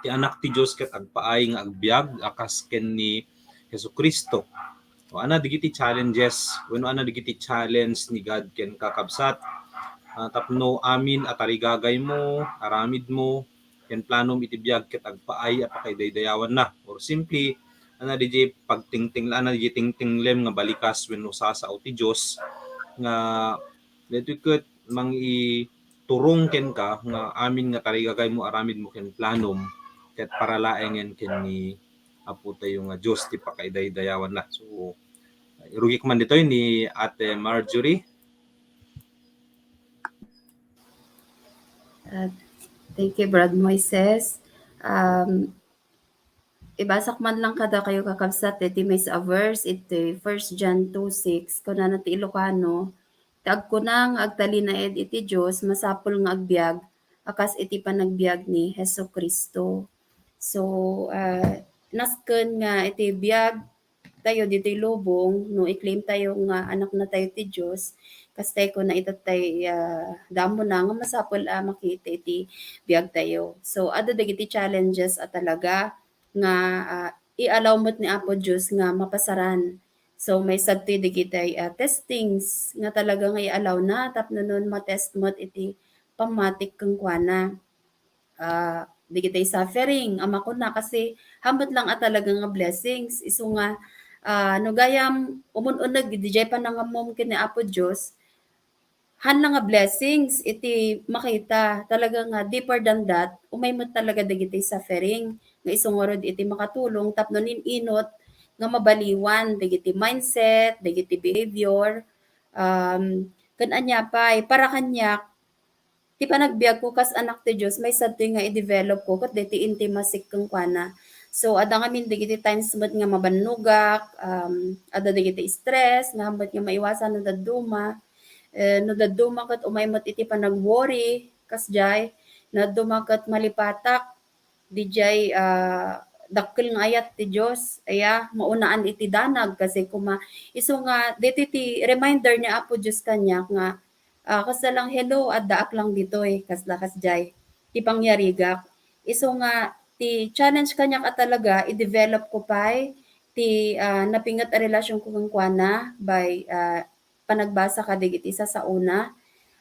ti Anak ti Dios ket agpaay nga agbiag a kas ken ni Jesu-Cristo. O, ana dagiti challenges, wenno ana dagiti challenge ni God ken, kakabsat. Ah, tapno amin a tarigagaymo, aramidmo, ken planom iti biag ket agpaay a pakaidaydayawanna. Or simply, ana diay pagtingting-, ana diay tingtinglem nga balikas wenno sasao ti Dios nga ditoy ket mangiturong kenka nga amin nga tarigagaymo, aramidmo ken planom ket para laengen ken ni Apo tayo nga Dios ti pakaidaydayawanna. So, irugik man ditoy ni Ate Marjorie. Uh, thank you, Brad Moises. Um, ibasak man lang kadakayo, kakabsat, iti maysa a verse, iti First John two six, kunana ti Ilocano, "Ti agkuna nga agtalinaed iti Dios, masapul nga agbiag, a kas iti panagbiag ni Jesu-Cristo." So, ah, nasken nga iti biag tayo ditoy lubong, no i-claim tayo nga anakna tayo ti Dios, kastay kuna ita tay, ah, damona nga masapul a makita iti biag tayo. So, adda dagiti challenges a talaga nga, ah, i-allow met ni Apo Dios nga mapasaran. So, maysa ditoy dagiti, ah, testings nga talaga nga i-allow na tapno no matest met iti pammatik kenkuana. Ah, dagiti suffering a makuna, kasi haanmo met lang a talaga nga blessings. Isu nga, ah, no gayam umun-uneg diay panangammom ken ni Apo Dios, haan lang nga blessings iti makita. Talaga nga deeper than that, umay met talaga dagiti suffering nga isu ngarud iti makatulong tapno nin-inut nga mabaliwan dagiti mindset, dagiti behavior, um, ken ania pay, para kaniak, ti panagbiagko kas anak ti Dios, maysa ditoy nga i-develop ko ket daytoy intimacy kenkuana. So, adda ngamin dagiti times met nga mabannogak, um, adda dagiti stress nga haanmo met nga maiwasan no dadduma, eh, no dadduma ket umay met iti panag-worry, kasdiay, no dadduma ket malipatak, diay, ah, dakkel nga ayat ti Dios, aya, maunaan iti danag, kasi kuma, isu nga, ditoy ti reminder ni Apo Dios kaniak nga, ah, kasla lang, "Hello, addaak lang ditoy," kasla kasdiay, ti pangyarigak. Isu nga, ti challenge kaniak a talaga, i-develop ko pay ti, ah, napinget a relationko kenkuana by, ah, panagbasa kadagiti sasaona.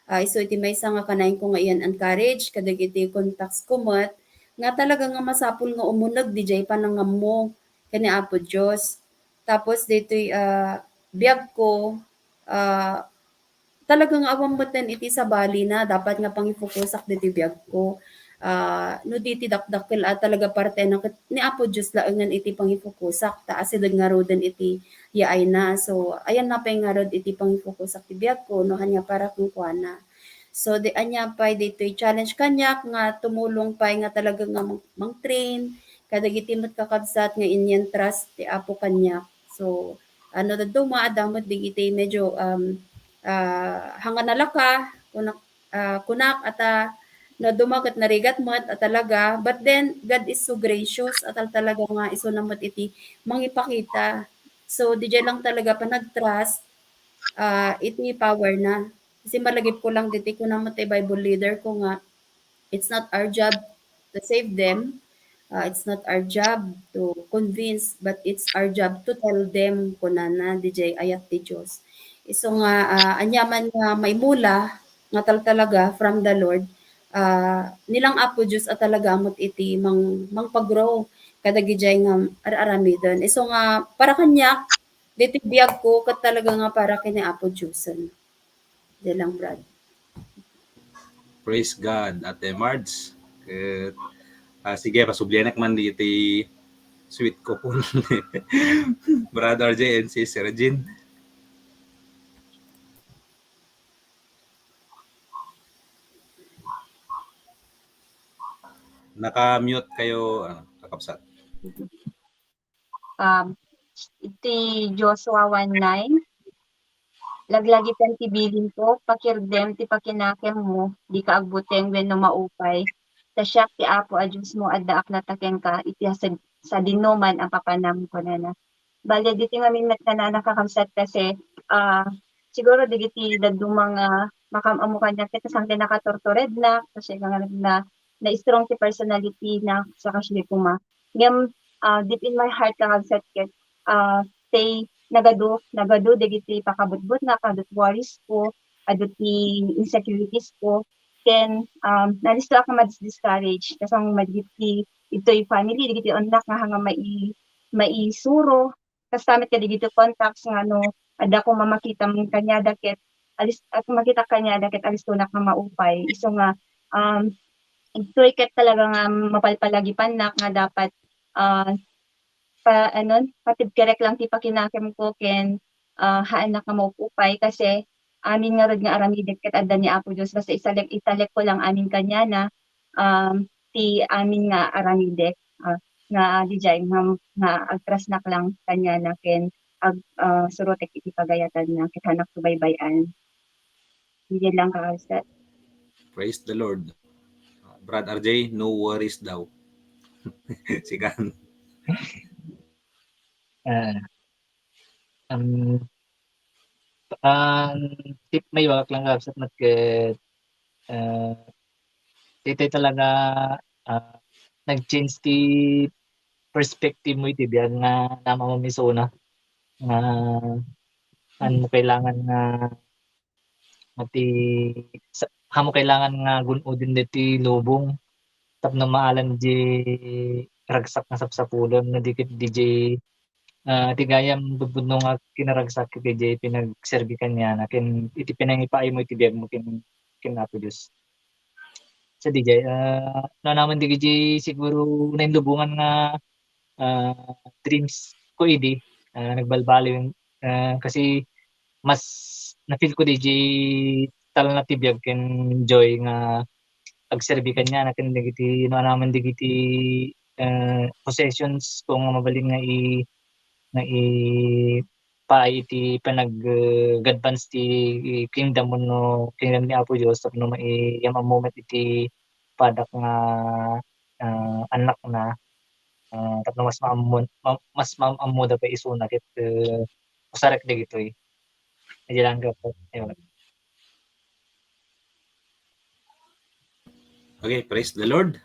Ah, isu iti maysa nga kanayon ko nga iyan encourage kadagiti contacts ko met nga talaga nga masapul nga umuneg diay panangammo ken ni Apo Dios. Tapos ditoy, ah, biag ko, ah, talaga nga awan metten iti sabali na dapat nga pangifokusak ditoy biag ko. Ah, no di ti dakdakkel a talaga parte na ket ni Apo Dios laengen iti pangifokusak, ta asideg ngaruden iti yaayna. So, ayanna pay ngarud iti pangifokusak ti biag ko, no haan nga para kenkuana. So, di ania pay ditoy challenge kaniak nga tumulong pay nga talaga nga mang-, mang-train kadagiti met kakabsat nga inyan trust ti Apo kaniak. So, ah, no dadduma, adda met dagiti medyo, um, ah, hangan a laka, kunak, ah, kunak, ata, no dadduma ket narigat met a talaga, but then, God is so gracious, a tal-, talaga nga isuna met iti mangipakita. So, diay lang talaga panag-trust, ah, iti power na. Kasi malagip ko lang ditoy kuna met ti Bible leader ko nga, it's not our job to save them, Ah, it's not our job to convince, but it's our job to tell them, kunana, diay ayat ti Dios. Isu nga, ah, ania man nga maimula nga tal-, talaga from the Lord, ah, ni lang Apo Dios a talaga met iti mang-, mangpagrow kadagijay nga ar-aramiden. Isu nga para kaniak, ditoy biagko ket talaga nga para ken ni Apo Diosen. Diay lang, Brad. Praise God, Ate Marge. Ket, ah, sige, pasublianak man ditoy sweet ko po. Brad R J and Sis Regine. Naka-mute kayo, ano, kakabsat. Um, iti Joshua one nine, "Laglagipen ti bilinko, pakirdem ti pakinakemmo, dika agbuteng wenno maupay. Ta siak ti Apo a Diosmo, addaak latta kenka iti sad-, sadinoman a papanam," kunana. Bale, ditoy ngamin met nga nana kakabsat kasi, ah, siguro dagiti dadduma nga makaam-ammo kaniak ket saan ti nakaturturednak, kasi nga na, na-strong ti personality na, saka siya kuma. Ngem, ah, deep in my heart, kakabsat, ket, ah, say, nagadu, nagadu dagiti pakabutbutnak, adu ti worries ko, adu ti insecurities ko, ken, um, nalistoak nga madis-discourage, kasano madagiti ditoy family, dagiti annak nga nga mai-, maisuro, kasta met kadagiti contacts nga no adda koma makitam kaniada ket alis-, at makitak kaniada ket alistonak nga maupay. Isu nga, um, ditoy ket talaga nga mapalpalagipannak nga dapat, ah, pa-, anon, patibkerek lang ti pakinakemko ken, ah, haannak nga maupupay kasi amin ngarud nga aramidek ket adda ni Apo Dios. Basta italek-, italekko lang amin kaniana, um, ti amin nga aramidek, ah, nga diay nga, nga agtrasnak lang kaniana ken ag-, ah, surotek iti pagayatanna ket haannak subaybay-an. Diay lang, kakabsat. Praise the Lord. Brad R J, no worries daw. Sikan. Ah, ang, ang tip, maibagak lang, kakabsat, met ket, ah, ditoy talaga, ah, nag-change ti perspective mo iti biag nga naam-ammom isuna. Nga, saan mo kailangan nga mati-, sa-, saan mo kailangan nga gun-oden ditoy lubong tapno maalam diay ragsak nga sapsapulem no di ket diay, ah, ti gayam pudpudno nga kinaragsak ket diay pinagserbi kaniana ken iti pinangipaaymo iti biagmo ken, ken Apo Dios. Sa diay, ah, no, naman di ket diay siguro nainlubongan nga, ah, dreams ko idi, ah, nagbalbaliw, ah, kasi mas na-feel ko diay talna ti biag ken joy nga agserbi kaniana ken dagiti no anaman dagiti, eh, possessions ko nga mabalin nga i-, nga ipaay iti panag-, eh, advance ti kingdom wenno kingdom ni Apo Dios tapno maiyam-ammo met iti padak nga, ah, annakna, ah, tapno mas maammo, ma-, mas maam-ammoda pay isuna ket, eh, usarek dagitoy. Diay lang, kakabsat. Ayun. Okay, praise the Lord.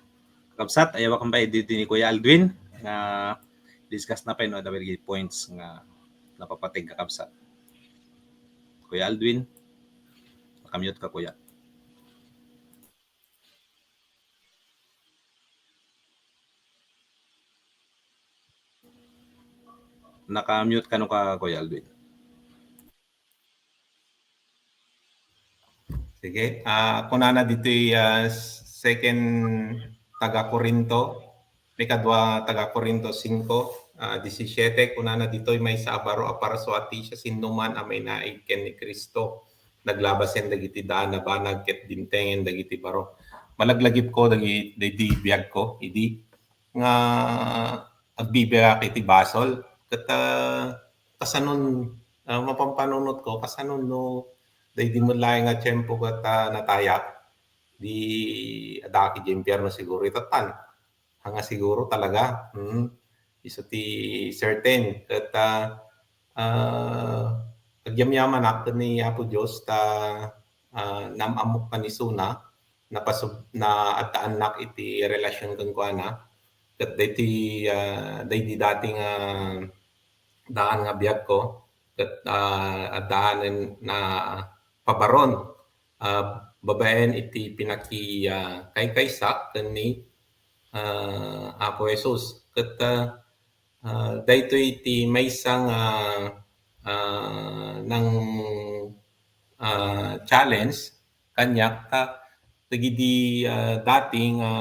Kakabsat, ayawakan pay ditoy ni Kuya Aldwin nga discuss na pay no, adda pay points nga napapateg, kakabsat. Kuya Aldwin, naka-mute ka, Kuya. Naka-mute kano ka, Kuya Aldwin? Sige, ah, kunana ditoy, ah, Second Taga-Corinto, ikadua Taga-Corinto singko, ah, disisiete, kunana ditoy, "Maysa a baro a parsua ti siasinoman a mainaig ken ni Cristo, naglabasen dagiti daan a banag ket dimtengen dagiti baro." Malaglagipko dagi-, daydi biagko idi nga agbibiagak iti basol. Ket, ah, kasanon, ah, mapampanunotko, kasanon no daydi met laeng nga tiempo ket, ah, natayak, di addaak idiay impierno siguro itattan. Anga siguro talaga, mm. Isu ti certain. Ket, ah, ah, agyamyamanak ken ni Apo Dios ta, ah, naam-ammok panisuna, napasub-, naaddaannak iti relasyon kenkuana. ket daytoy, ah, daydi dati nga daan nga biagko, ket, ah, addaan na pabaron, ah, babaen iti pinaki, ah, kaykaysa ken ni, ah, Apo Jesus. Ket, ah, ah, daytoy ti maysa nga, ah, nang, ah, challenge kaniak ta dagidi, ah, dati nga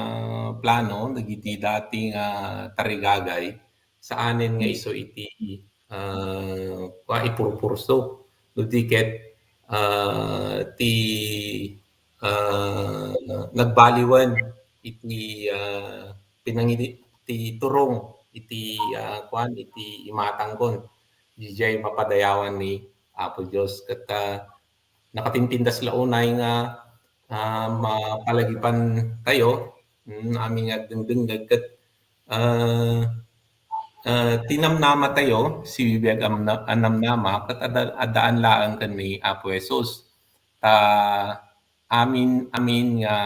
plano, dagidi dati nga tarigagay, saanen nga isu iti, ah, kua, ipurpurso. No di ket, ah, ti, ah, nagbaliwen iti, ah, pinangidi-, ti turong iti, ah, kuan, iti imatangkon. Diay mapadayawan ni Apo Dios. Ket, ah, nakatintindas la unay nga, ah, mapalagipan tayo, mm, amin nga agdengdengngeg ket, ah, ah, ti namnama tayo, sibibiag a namnama, ket adda-, addaan laeng ken ni Apo Jesus. Ta amin, amin nga,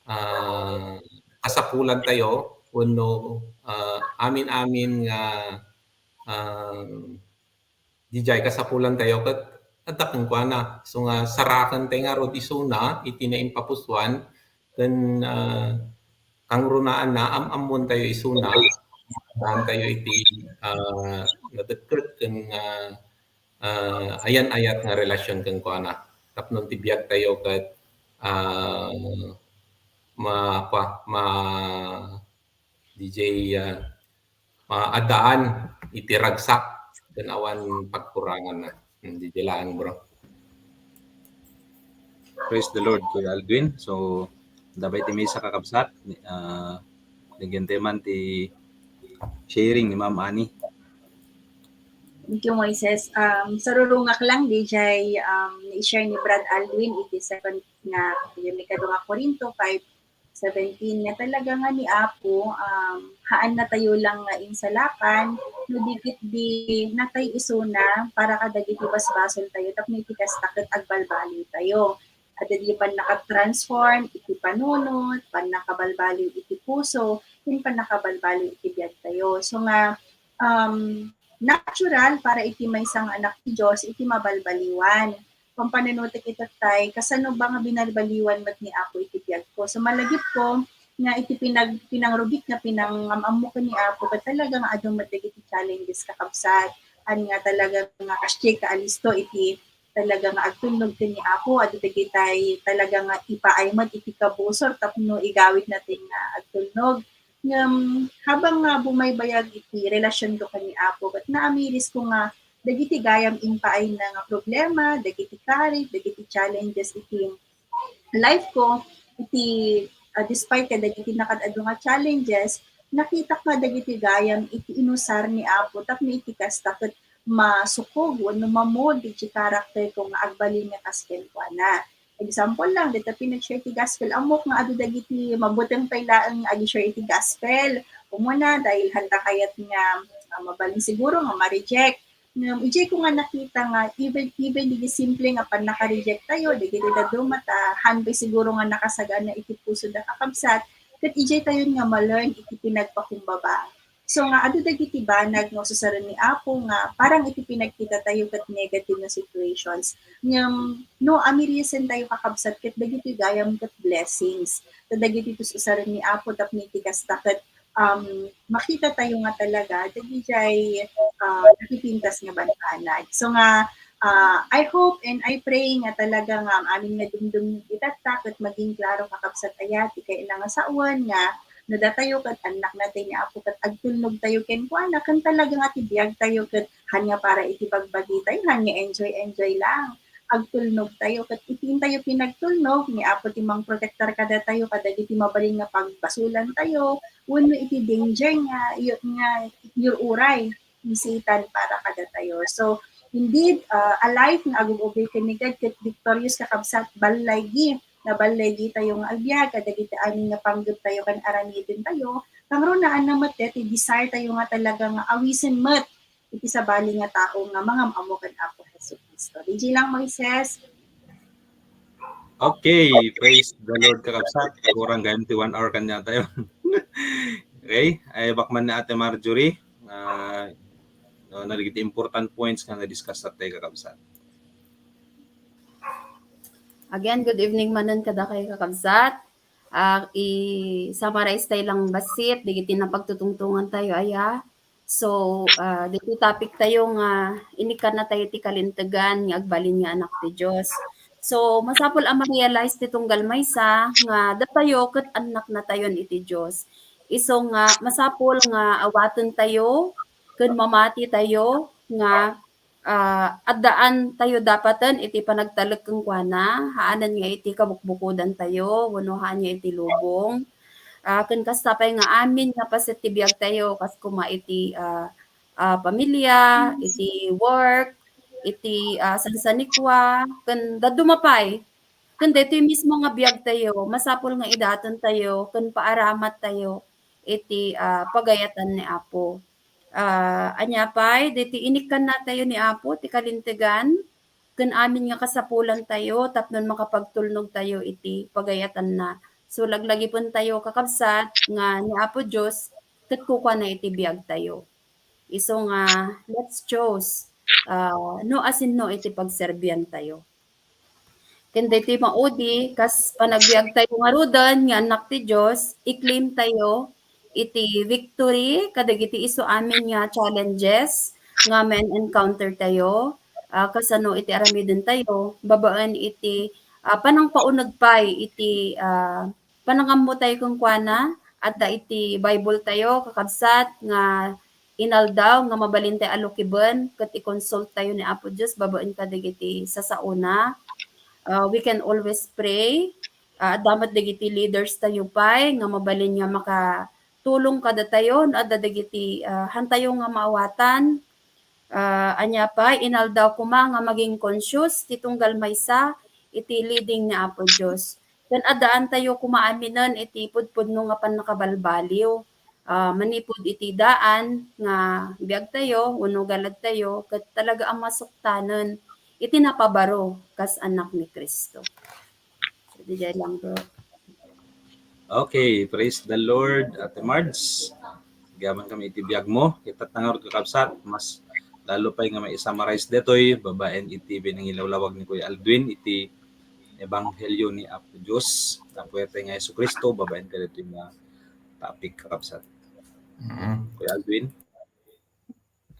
ah, kasapulan tayo wenno, ah, amin-amin nga, ah, diay kasapulan tayo ket adda kenkuana. So nga, saraken tayo ngarud isuna iti naimpapusuan ken, ah, kangrunaanna, am-ammon tayo isuna, daan tayo iti, ah, nadekket ken, ah, ah, ayan-ayat nga relasyon kenkuana. Tapno ti biag tayo ket, ah, ma-, kua, ma-, diay, ah, maaddaan iti ragsak ken awan pagkuranganna. Hmm, diay laeng, bro. Praise the Lord, Kuya Aldwin. So, dabay ti maysa, kakabsat, ah, nagyan tayo man ti sharing ni Ma'am Annie. Thank you, Moises. Um, sarurungak lang, diay, um, i-share ni Brad Aldwin iti second nga, yung ikadua nga Corinto five seventeen, nga talaga nga ni Apo, um, haan na tayo lang nga insalakan, no di ket di natay isuna para kadagiti basbasol tayo, tapno iti kasta ket agbalbaliw tayo. Adda di pannakatransform iti panunot, pannakabalbaliw iti puso, ken pannakabalbaliw iti biag tayo. So nga, um, natural para iti maysa nga anak ti Dios iti mabalbaliwan. Pampanunotek ita tay, kasano ba nga binalbaliwan met ni Apo iti biag ko? So malagip ko nga iti pinag-, pinangrugit nga pinangam-ammo ken ni Apo, ket talaga nga adu met dagiti challenges, kakabsat. Haan nga talaga nga kasdiay kaalisto iti talaga nga agtulnog ken ni Apo, adu dagitay talaga nga ipaay met iti kabusor tapno igawid natin nga agtulnog. Ngem habang nga bumaybayag iti relasyon ko ken ni Apo, ket naamiris ko nga dagiti gayam impaayna nga problema, dagiti karit, dagiti challenges iti life ko, iti, ah, despite kadagiti nakaad-adu nga challenges, nakitak nga dagiti gayam iti inusar ni Apo tapno iti kasta ket masukog wenno ma-mold iti character ko nga agbalin nga kas kenkuana. Example lang, dita pinag-share ti gospel, ammok nga adu dagiti mabuteng pay laeng nga agi-share iti gospel. Umuna, dahil handa kayat nga, ah, mabalin siguro nga ma-reject. Ngem, idiay ko nga nakita nga even, even dagiti simple nga pannaka-reject tayo, dagiti dadduma ta, haan pay siguro nga nakasagana iti puso da, kakabsat, ket idiay tayo nga ma-learn iti pinagpakumbaba. So nga, adu dagiti banag nga ususaren ni Apo nga parang iti pinagkita tayo ket negative nga situations. Ngem, no, amirisen tayo, kakabsat, ket dagiti gayam ket blessings. Ta dagiti ususaren ni Apo tapno iti kasta ket, um, makita tayo nga talaga dagijay, ah, napipintas nga banbanag. So nga, ah, I hope and I pray nga talaga nga amin nga dumdum itatta ket maging klaro, kakabsat, aya ti kayatna nga sawen nga no datayo ket annak natay ni Apo ket agtulnog tayo kenkuana, ken talaga nga ti biag tayo ket haan nga para iti bagbagi tayo, haan nga enjoy-enjoy lang. Agtulnog tayo ket iti intayo pinagtulnog, ni Apo ti mangprotektar kadatayo kadagiti mabalin nga pagbasolan tayo wenno iti danger nga, nga iruray ni Satan para kadatayo. So, indeed, ah, a life nga agub-ubli ken ni God ket victorious, kakabsat, ballaygi, naballaygi tayo nga agbiag kadagiti amin nga panggep tayo ken aramiden tayo. Kangrunaanna met ti desire tayo nga talaga nga awisen met iti sabali nga tao nga mangam-ammo ken Apo Jesu-Cristo. Diay lang, Moises. Okay, praise the Lord, kakabsat. Kurang gayam ti one hour kaniatayo. Ray, ay bakman ni Ate Marjorie, nga, no, nagiti important points nga na-discuss tayo, kakabsat. Again, good evening manen kadakayo, kakabsat. Ah, i-summarize tayo lang bassit, dagiti napagtutungtungan tayo, aya. So, ah, dagiti topic tayo nga inikkan na tayo ti kalintegan nga agbalin nga anak ti Dios. So, masapul a ma-realize ti tunggal maysa nga datayo ket annak na tayon iti Dios. Isu nga masapul nga awaten tayo ken mamati tayo nga ah, addaan tayo dapaten iti panagtalek kenkuana, haanen nga iti kabukbukodan tayo, wenno haan nga iti lubong. Ah, ken kasta pay nga amin nga paset ti biag tayo, kas koma iti, ah, ah, pamilya, iti work, iti, ah, sansanikua, ken dadduma pay. Ken daytoy mismo nga biag tayo, masapul nga idaton tayo, ken paaramat tayo iti, ah, pagayatan ni Apo. Ah, ania pay, daytoy inikkan na tayo ni Apo, ti kalintegan, ken amin nga kasapulan tayo, tapno makapagtulnog tayo iti pagayatanna. So, laglagipen tayo, kakabsat, nga ni Apo Dios, ket kukuana iti biag tayo. Isu nga, let's choose, ah, no asinno iti pagserbian tayo. Ken daytoy maudi, kas panagbiag tayo ngaruden nga annak ti Dios, i-claim tayo iti victory kadagiti isu amin nga challenges nga ma-encounter tayo, ah, kasano iti aramiden tayo babaen iti, ah, panangpauneg pay iti, ah, panangammo tayo kenkuana. Adda iti Bible tayo, kakabsat, nga inaldaw nga mabalin tayo a lukiben ket i-consult tayo ni Apo Dios babaen kadagiti sasaona. Ah, we can always pray. Ah, adda met dagiti leaders tayo pay nga mabalin nga makatulong kadatayo no adda dagiti, ah, hantayo nga maawatan. Ah, ania pay, inaldaw koma nga maging conscious ti tunggal maysa iti leading ni Apo Dios. Ken addaan tayo koma aminen iti pudpudno nga pannakabalbaliw. Ah, manipud iti daan nga biag tayo wenno galad tayo, ket talaga a masuktanen iti napabaro kas anak ni Cristo. So, didiay lang, bro. Okay, praise the Lord, Ate Marge. Agyamankami iti biag mo. Ket ta ngarud, kakabsat, mas lalo pay nga mai-summarize daytoy babaen iti pinangilawlawag ni Kuya Aldwin iti Ebanghelio ni Apo Dios, Apo tayo nga Jesu-Cristo, babaen kadaytoy nga topic, kakabsat. Mm. Kuya Aldwin?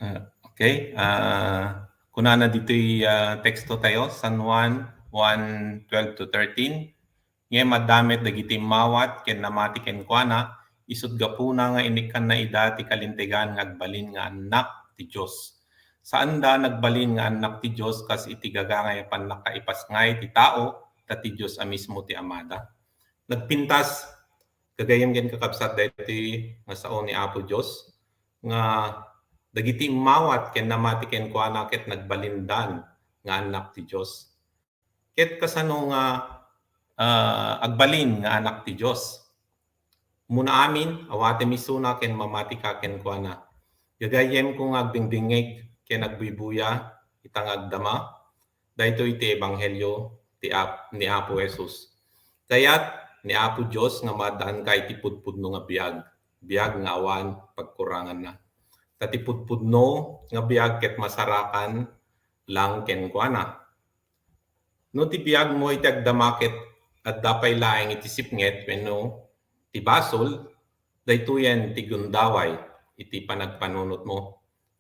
Ah, okay. Ah, kunana ditoy, ah, teksto tayo, San Juan one twelve to thirteen. Ngem adda met dagiti immawat ken namati kenkuana, isut' gapuna nga inikkanna ida ti kalintegan nga agbalin nga annak ti Dios. Saanda nagbalin nga annak ti Dios kas iti gagangay a pannakaipasngay ti tao, ta ti Dios a mismo ti Amada. Nagpintas, gagayyem ken kakabsat, daytoy nga sao ni Apo Dios, nga dagiti immawat ken namati kenkuana ket nagbalindan nga annak ti Dios. Ket kasano nga, ah, agbalin nga anak ti Dios? Umuna amin, awatem isuna ken mamatika kenkuana. Gagayyemko nga agdingdingngeg ken agbuybuya ita nga agdama. Daytoy ti ebanghelio ti Ap-, ni Apo Jesus. Kayat ni Apo Dios nga maaddaanka iti pudpudno nga biag, biag nga awan pagkuranganna. Ta ti pudpudno nga biag ket masarakan lang kenkuana. No ti biagmo iti agdama ket adda pay laeng iti sipnget wenno ti basol, daytoyen ti gundaway iti panagpanunotmo.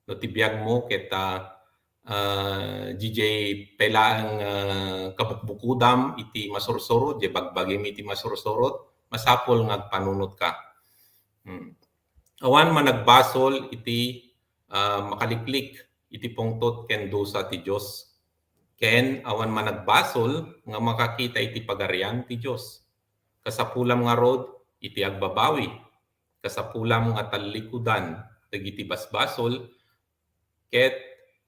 No ti biagmo ket, ah, ah, didiay pay laeng, ah, kabukbukodam iti masursurot, diay bagbagim iti masursurot, masapul nga agpanunotka. Hmm. Awan managbasol iti, ah, makaliklik iti pungtot ken dusa ti Dios. Ken awan managbasol nga makakita iti Pagarian ti Dios. Kasapulam ngarud iti agbabawi. Kasapulam nga tallikudan dagiti basbasol ket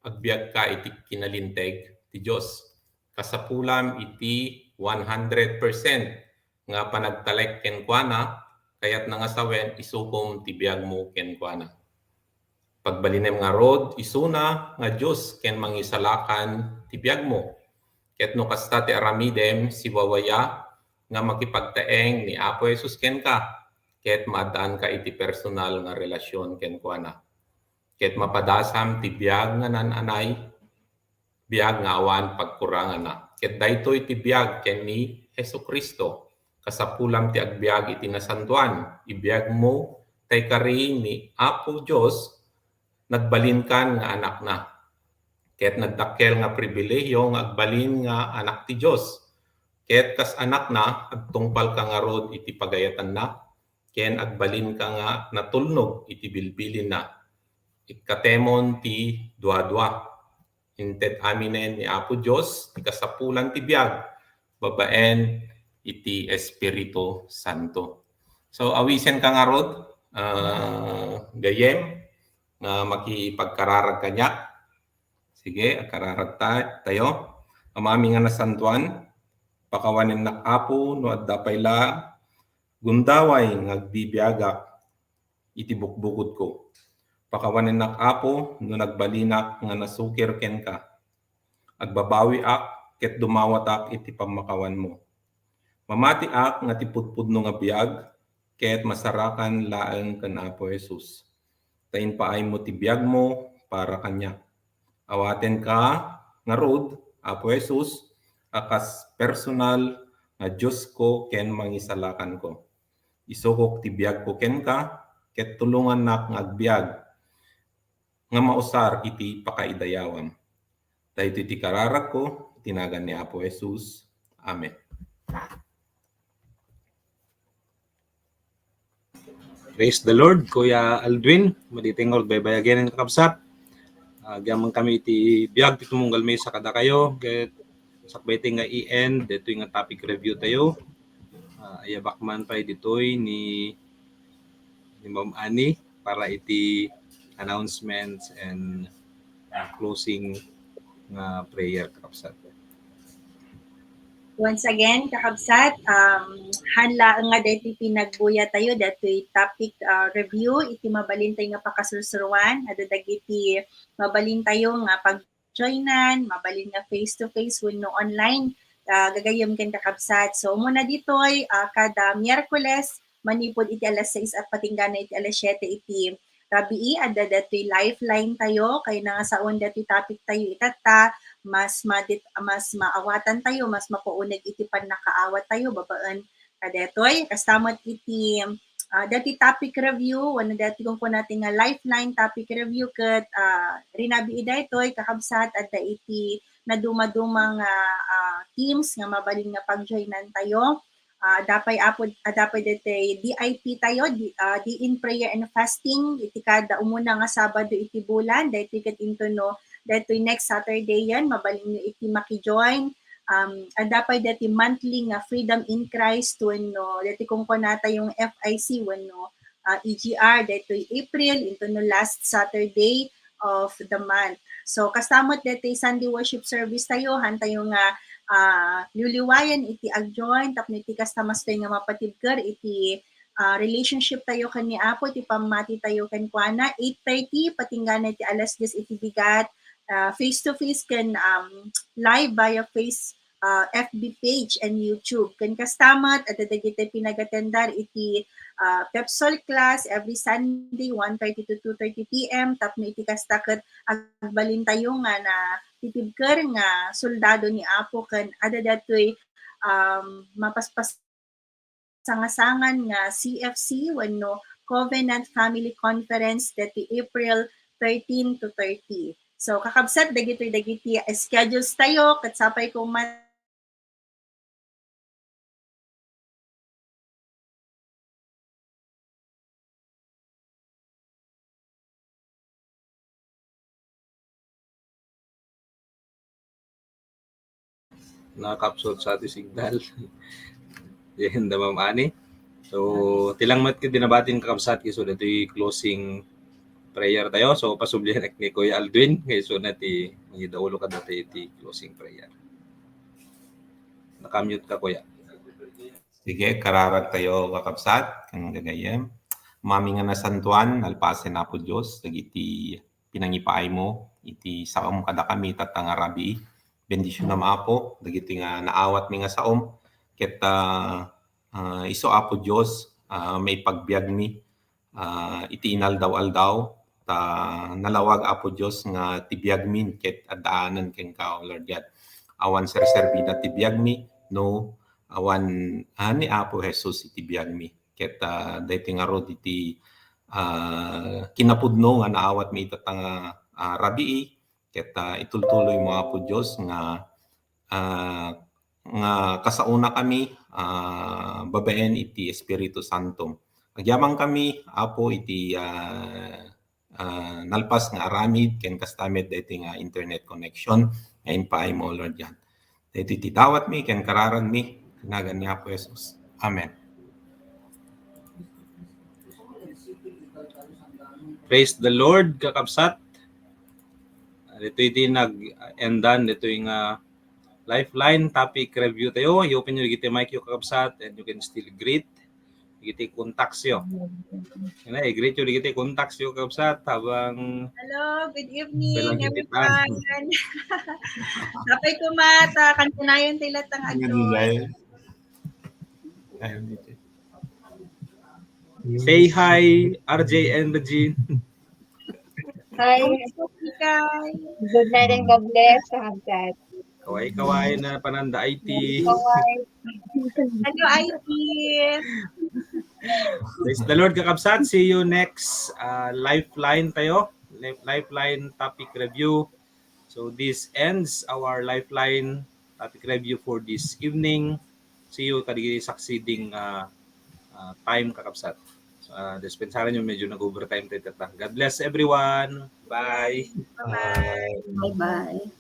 agbiagka iti kinalinteg ti Dios. Kasapulam iti one hundred percent nga panagtalek kenkuana, kayatna nga sawen isukom ti biagmo kenkuana. Pagbalinem ngarud isuna nga Dios ken Mangisalakan ti biagmo. Ket no kasta ti aramidem, siwawaya nga makipagtaeng ni Apo Jesus kenka. ket maaddaanka iti personal nga relasyon kenkuana. Ket mapadasam ti biag nga naan-anay, biag nga awan pagkuranganna. Ket daytoy ti biag ken ni Jesu-Cristo. Kasapulam ti agbiag iti nasantoan. Ibiagmo tay kari ni Apo Dios, nagbalinkan nga anakna. Ket nagdakkel nga pribilehiyo nga agbalin nga anak ti Dios. Ket kas anakna, agtungpalka ngarud iti pagayatanna, ken agbalinka nga natulnog iti bilbilinna. Ikkatemon ti duadua. Inted aminen ni Apo Dios ti kasapulan ti biag babaen iti Espiritu Santo. So, awisenka ngarud, ah, gayyem, nga makipagkararag kaniak. Sige, agkararag ta-, tayo. Amami nga nasantoan, pakawanennak, Apo, no adda pay la gundaway nga agbibiagak iti bukbukodko. Pakawanennak, Apo, no nagbalinak nga nasukir kenka. Agbabawiak ket dumawatak iti pammakawanmo. Mamatiak nga ti pudpudno nga biag ket masarakan laeng ken Apo Jesus. Ta impaaymo ti biagmo para kaniak. Awatenka ngarud, Apo Jesus, a kas personal nga Diosko ken Mangisalakanko. Isukok ti biagko kenka, ket tulongannak nga agbiag nga mausar iti pakaidayawam. Daytoy ti kararagko, iti nagan ni Apo Jesus. Amen. Praise the Lord, Kuya Aldwin. Madi ti ngarud, baybayagen, kakabsat. Agyamankami iti biag ti tumunggal maysa kadakayo, ket sakbay ti nga i-end daytoy nga topic review tayo. Ah, ayabak man pay ditoy ni, ni Ma'am Annie para iti announcements and, ah, closing nga prayer, kakabsat. Once again, kakabsat, um, han laeng nga daytoy pinagbuya tayo, daytoy topic, ah, review, iti mabalin tayo nga pakasursuruan, adda dagiti mabalin tayo nga pag-joinan, mabalin nga face-to-face wenno online, ah, gagayyem ken kakabsat. So, umuna ditoy, ah, kada Miyerkules, manipud iti alas sais a patinggana iti alas siete iti rabii, adda datoy lifeline tayo, kayatna nga saon datoy topic tayo itatta, mas madit-, mas maawatan tayo, mas mapauneg iti pannakaawat tayo babaen kadetoy. Kasta met iti, ah, dati topic review, wenno dati kunkuna ti nga lifeline topic review ket, ah, rinabii daytoy, kakabsat, adda iti nadumaduma nga, ah, teams nga mabalin nga pagjoinan tayo. Ah, adda pay apo, adda pay daytoy V I P tayo, di, ah, diin prayer and fasting, iti kada umuna nga Sabado iti bulan, daytoy ket intono, daytoy next Saturday yan, mabalinyo iti makijoin. Um, adda pay daytoy monthly nga Freedom in Christ wenno, daytoy kunkuna tayong F I C wenno, ah, E G R, daytoy April, intono last Saturday of the month. So, kasta met daytoy Sunday worship service tayo, han tayo nga, ah, liwliwayan iti agjoin, tapno iti kasta mastoy nga mapatibker iti, ah, relationship tayo ken ni Apo, iti pammati tayo kenkuana, eight thirty, patinggana iti alas dies iti bigat, ah, face-to-face ken, um, live via Face-, ah, F B page and YouTube. Ken kasta met, adda dagiti pinagatendar iti, ah, Pepsol class every Sunday, one thirty to two thirty P M. Tapno iti kasta ket agbalin tayo nga natitibker nga soldado ni Apo ken adda datoy, um, mapaspas- sangasangan nga C F C wenno Covenant Family Conference deti April thirteen to thirty. So, kakabsat, dagitoy dagiti schedules tayo, ket sapay ko man Nakapsot sa ti signal. Yan, da Ma'am Annie. So, ti lang met ti nabatin, kakabsat, isu dati closing prayer tayo. So, pasublian ni Kuya Aldwin, nga isu na ti mangidaulo kadatayo ti closing prayer. Naka-mute ka, Kuya. Sige, kararag tayo, kakabsat, ken gagayyem. Mami nga nasantuan, nalpasen, Apo Dios, dagiti pinangipaaymo iti saom kadakami tatta nga rabii. Bendisionam, Apo, dagiti nga naawatmi nga saom, ket, ah, ah, isu, Apo Dios, ah, maipagbiagmi, ah, iti inaldaw-aldaw, ta nalawag, Apo Dios, nga ti biagmi ket addaanan kenka, O Lord God. Awan serserbina ti biagmi no awan, ah, ni Apo Jesus iti biagmi. Ket, ah, daytoy ngarud iti, ah, kinapudno nga naawatmi ita nga, ah, rabii, ket, ah, itultuloymo, Apo Dios, nga, ah, nga kasaonakami, ah, babaen iti Espiritu Santo. Agyamankami, Apo, iti, ah, ah, nalpas nga aramid ken kasta met daytoy nga internet connection nga impaaymo, Lord God. Daytoy ti dawatmi ken kararagmi, iti nagan ni Apo Jesus. Amen. Praise the Lord, kakabsat. Ditoy ti nag-endan ditoy nga Lifeline topic review tayo. I-open nyo dagiti mic yo, kakabsat, and you can still greet dagiti contacts yo. Yan, i-greet yo dagiti contacts yo, kakabsat, habang Hello, good evening, bilang higit everyone. Napay kumat, ah, kantanayon ti latang Ano, agtoy. Jay? Ayun, dito. Say hi, R J and Regine. Hi. Hi. Good night and God bless, kakabsat. Kaway-kaway na pananda I T. Kaway. Hello, I T. Praise the Lord, kakabsat. See you next, uh, Lifeline tayo. Li-, Lifeline topic review. So this ends our Lifeline topic review for this evening. See you kadagiti succeeding, uh, uh, time, kakabsat. So, uh, dispensaran nyo, medyo nag-overtime tayo, tata. God bless everyone. Bye. Bye-bye. Bye-bye.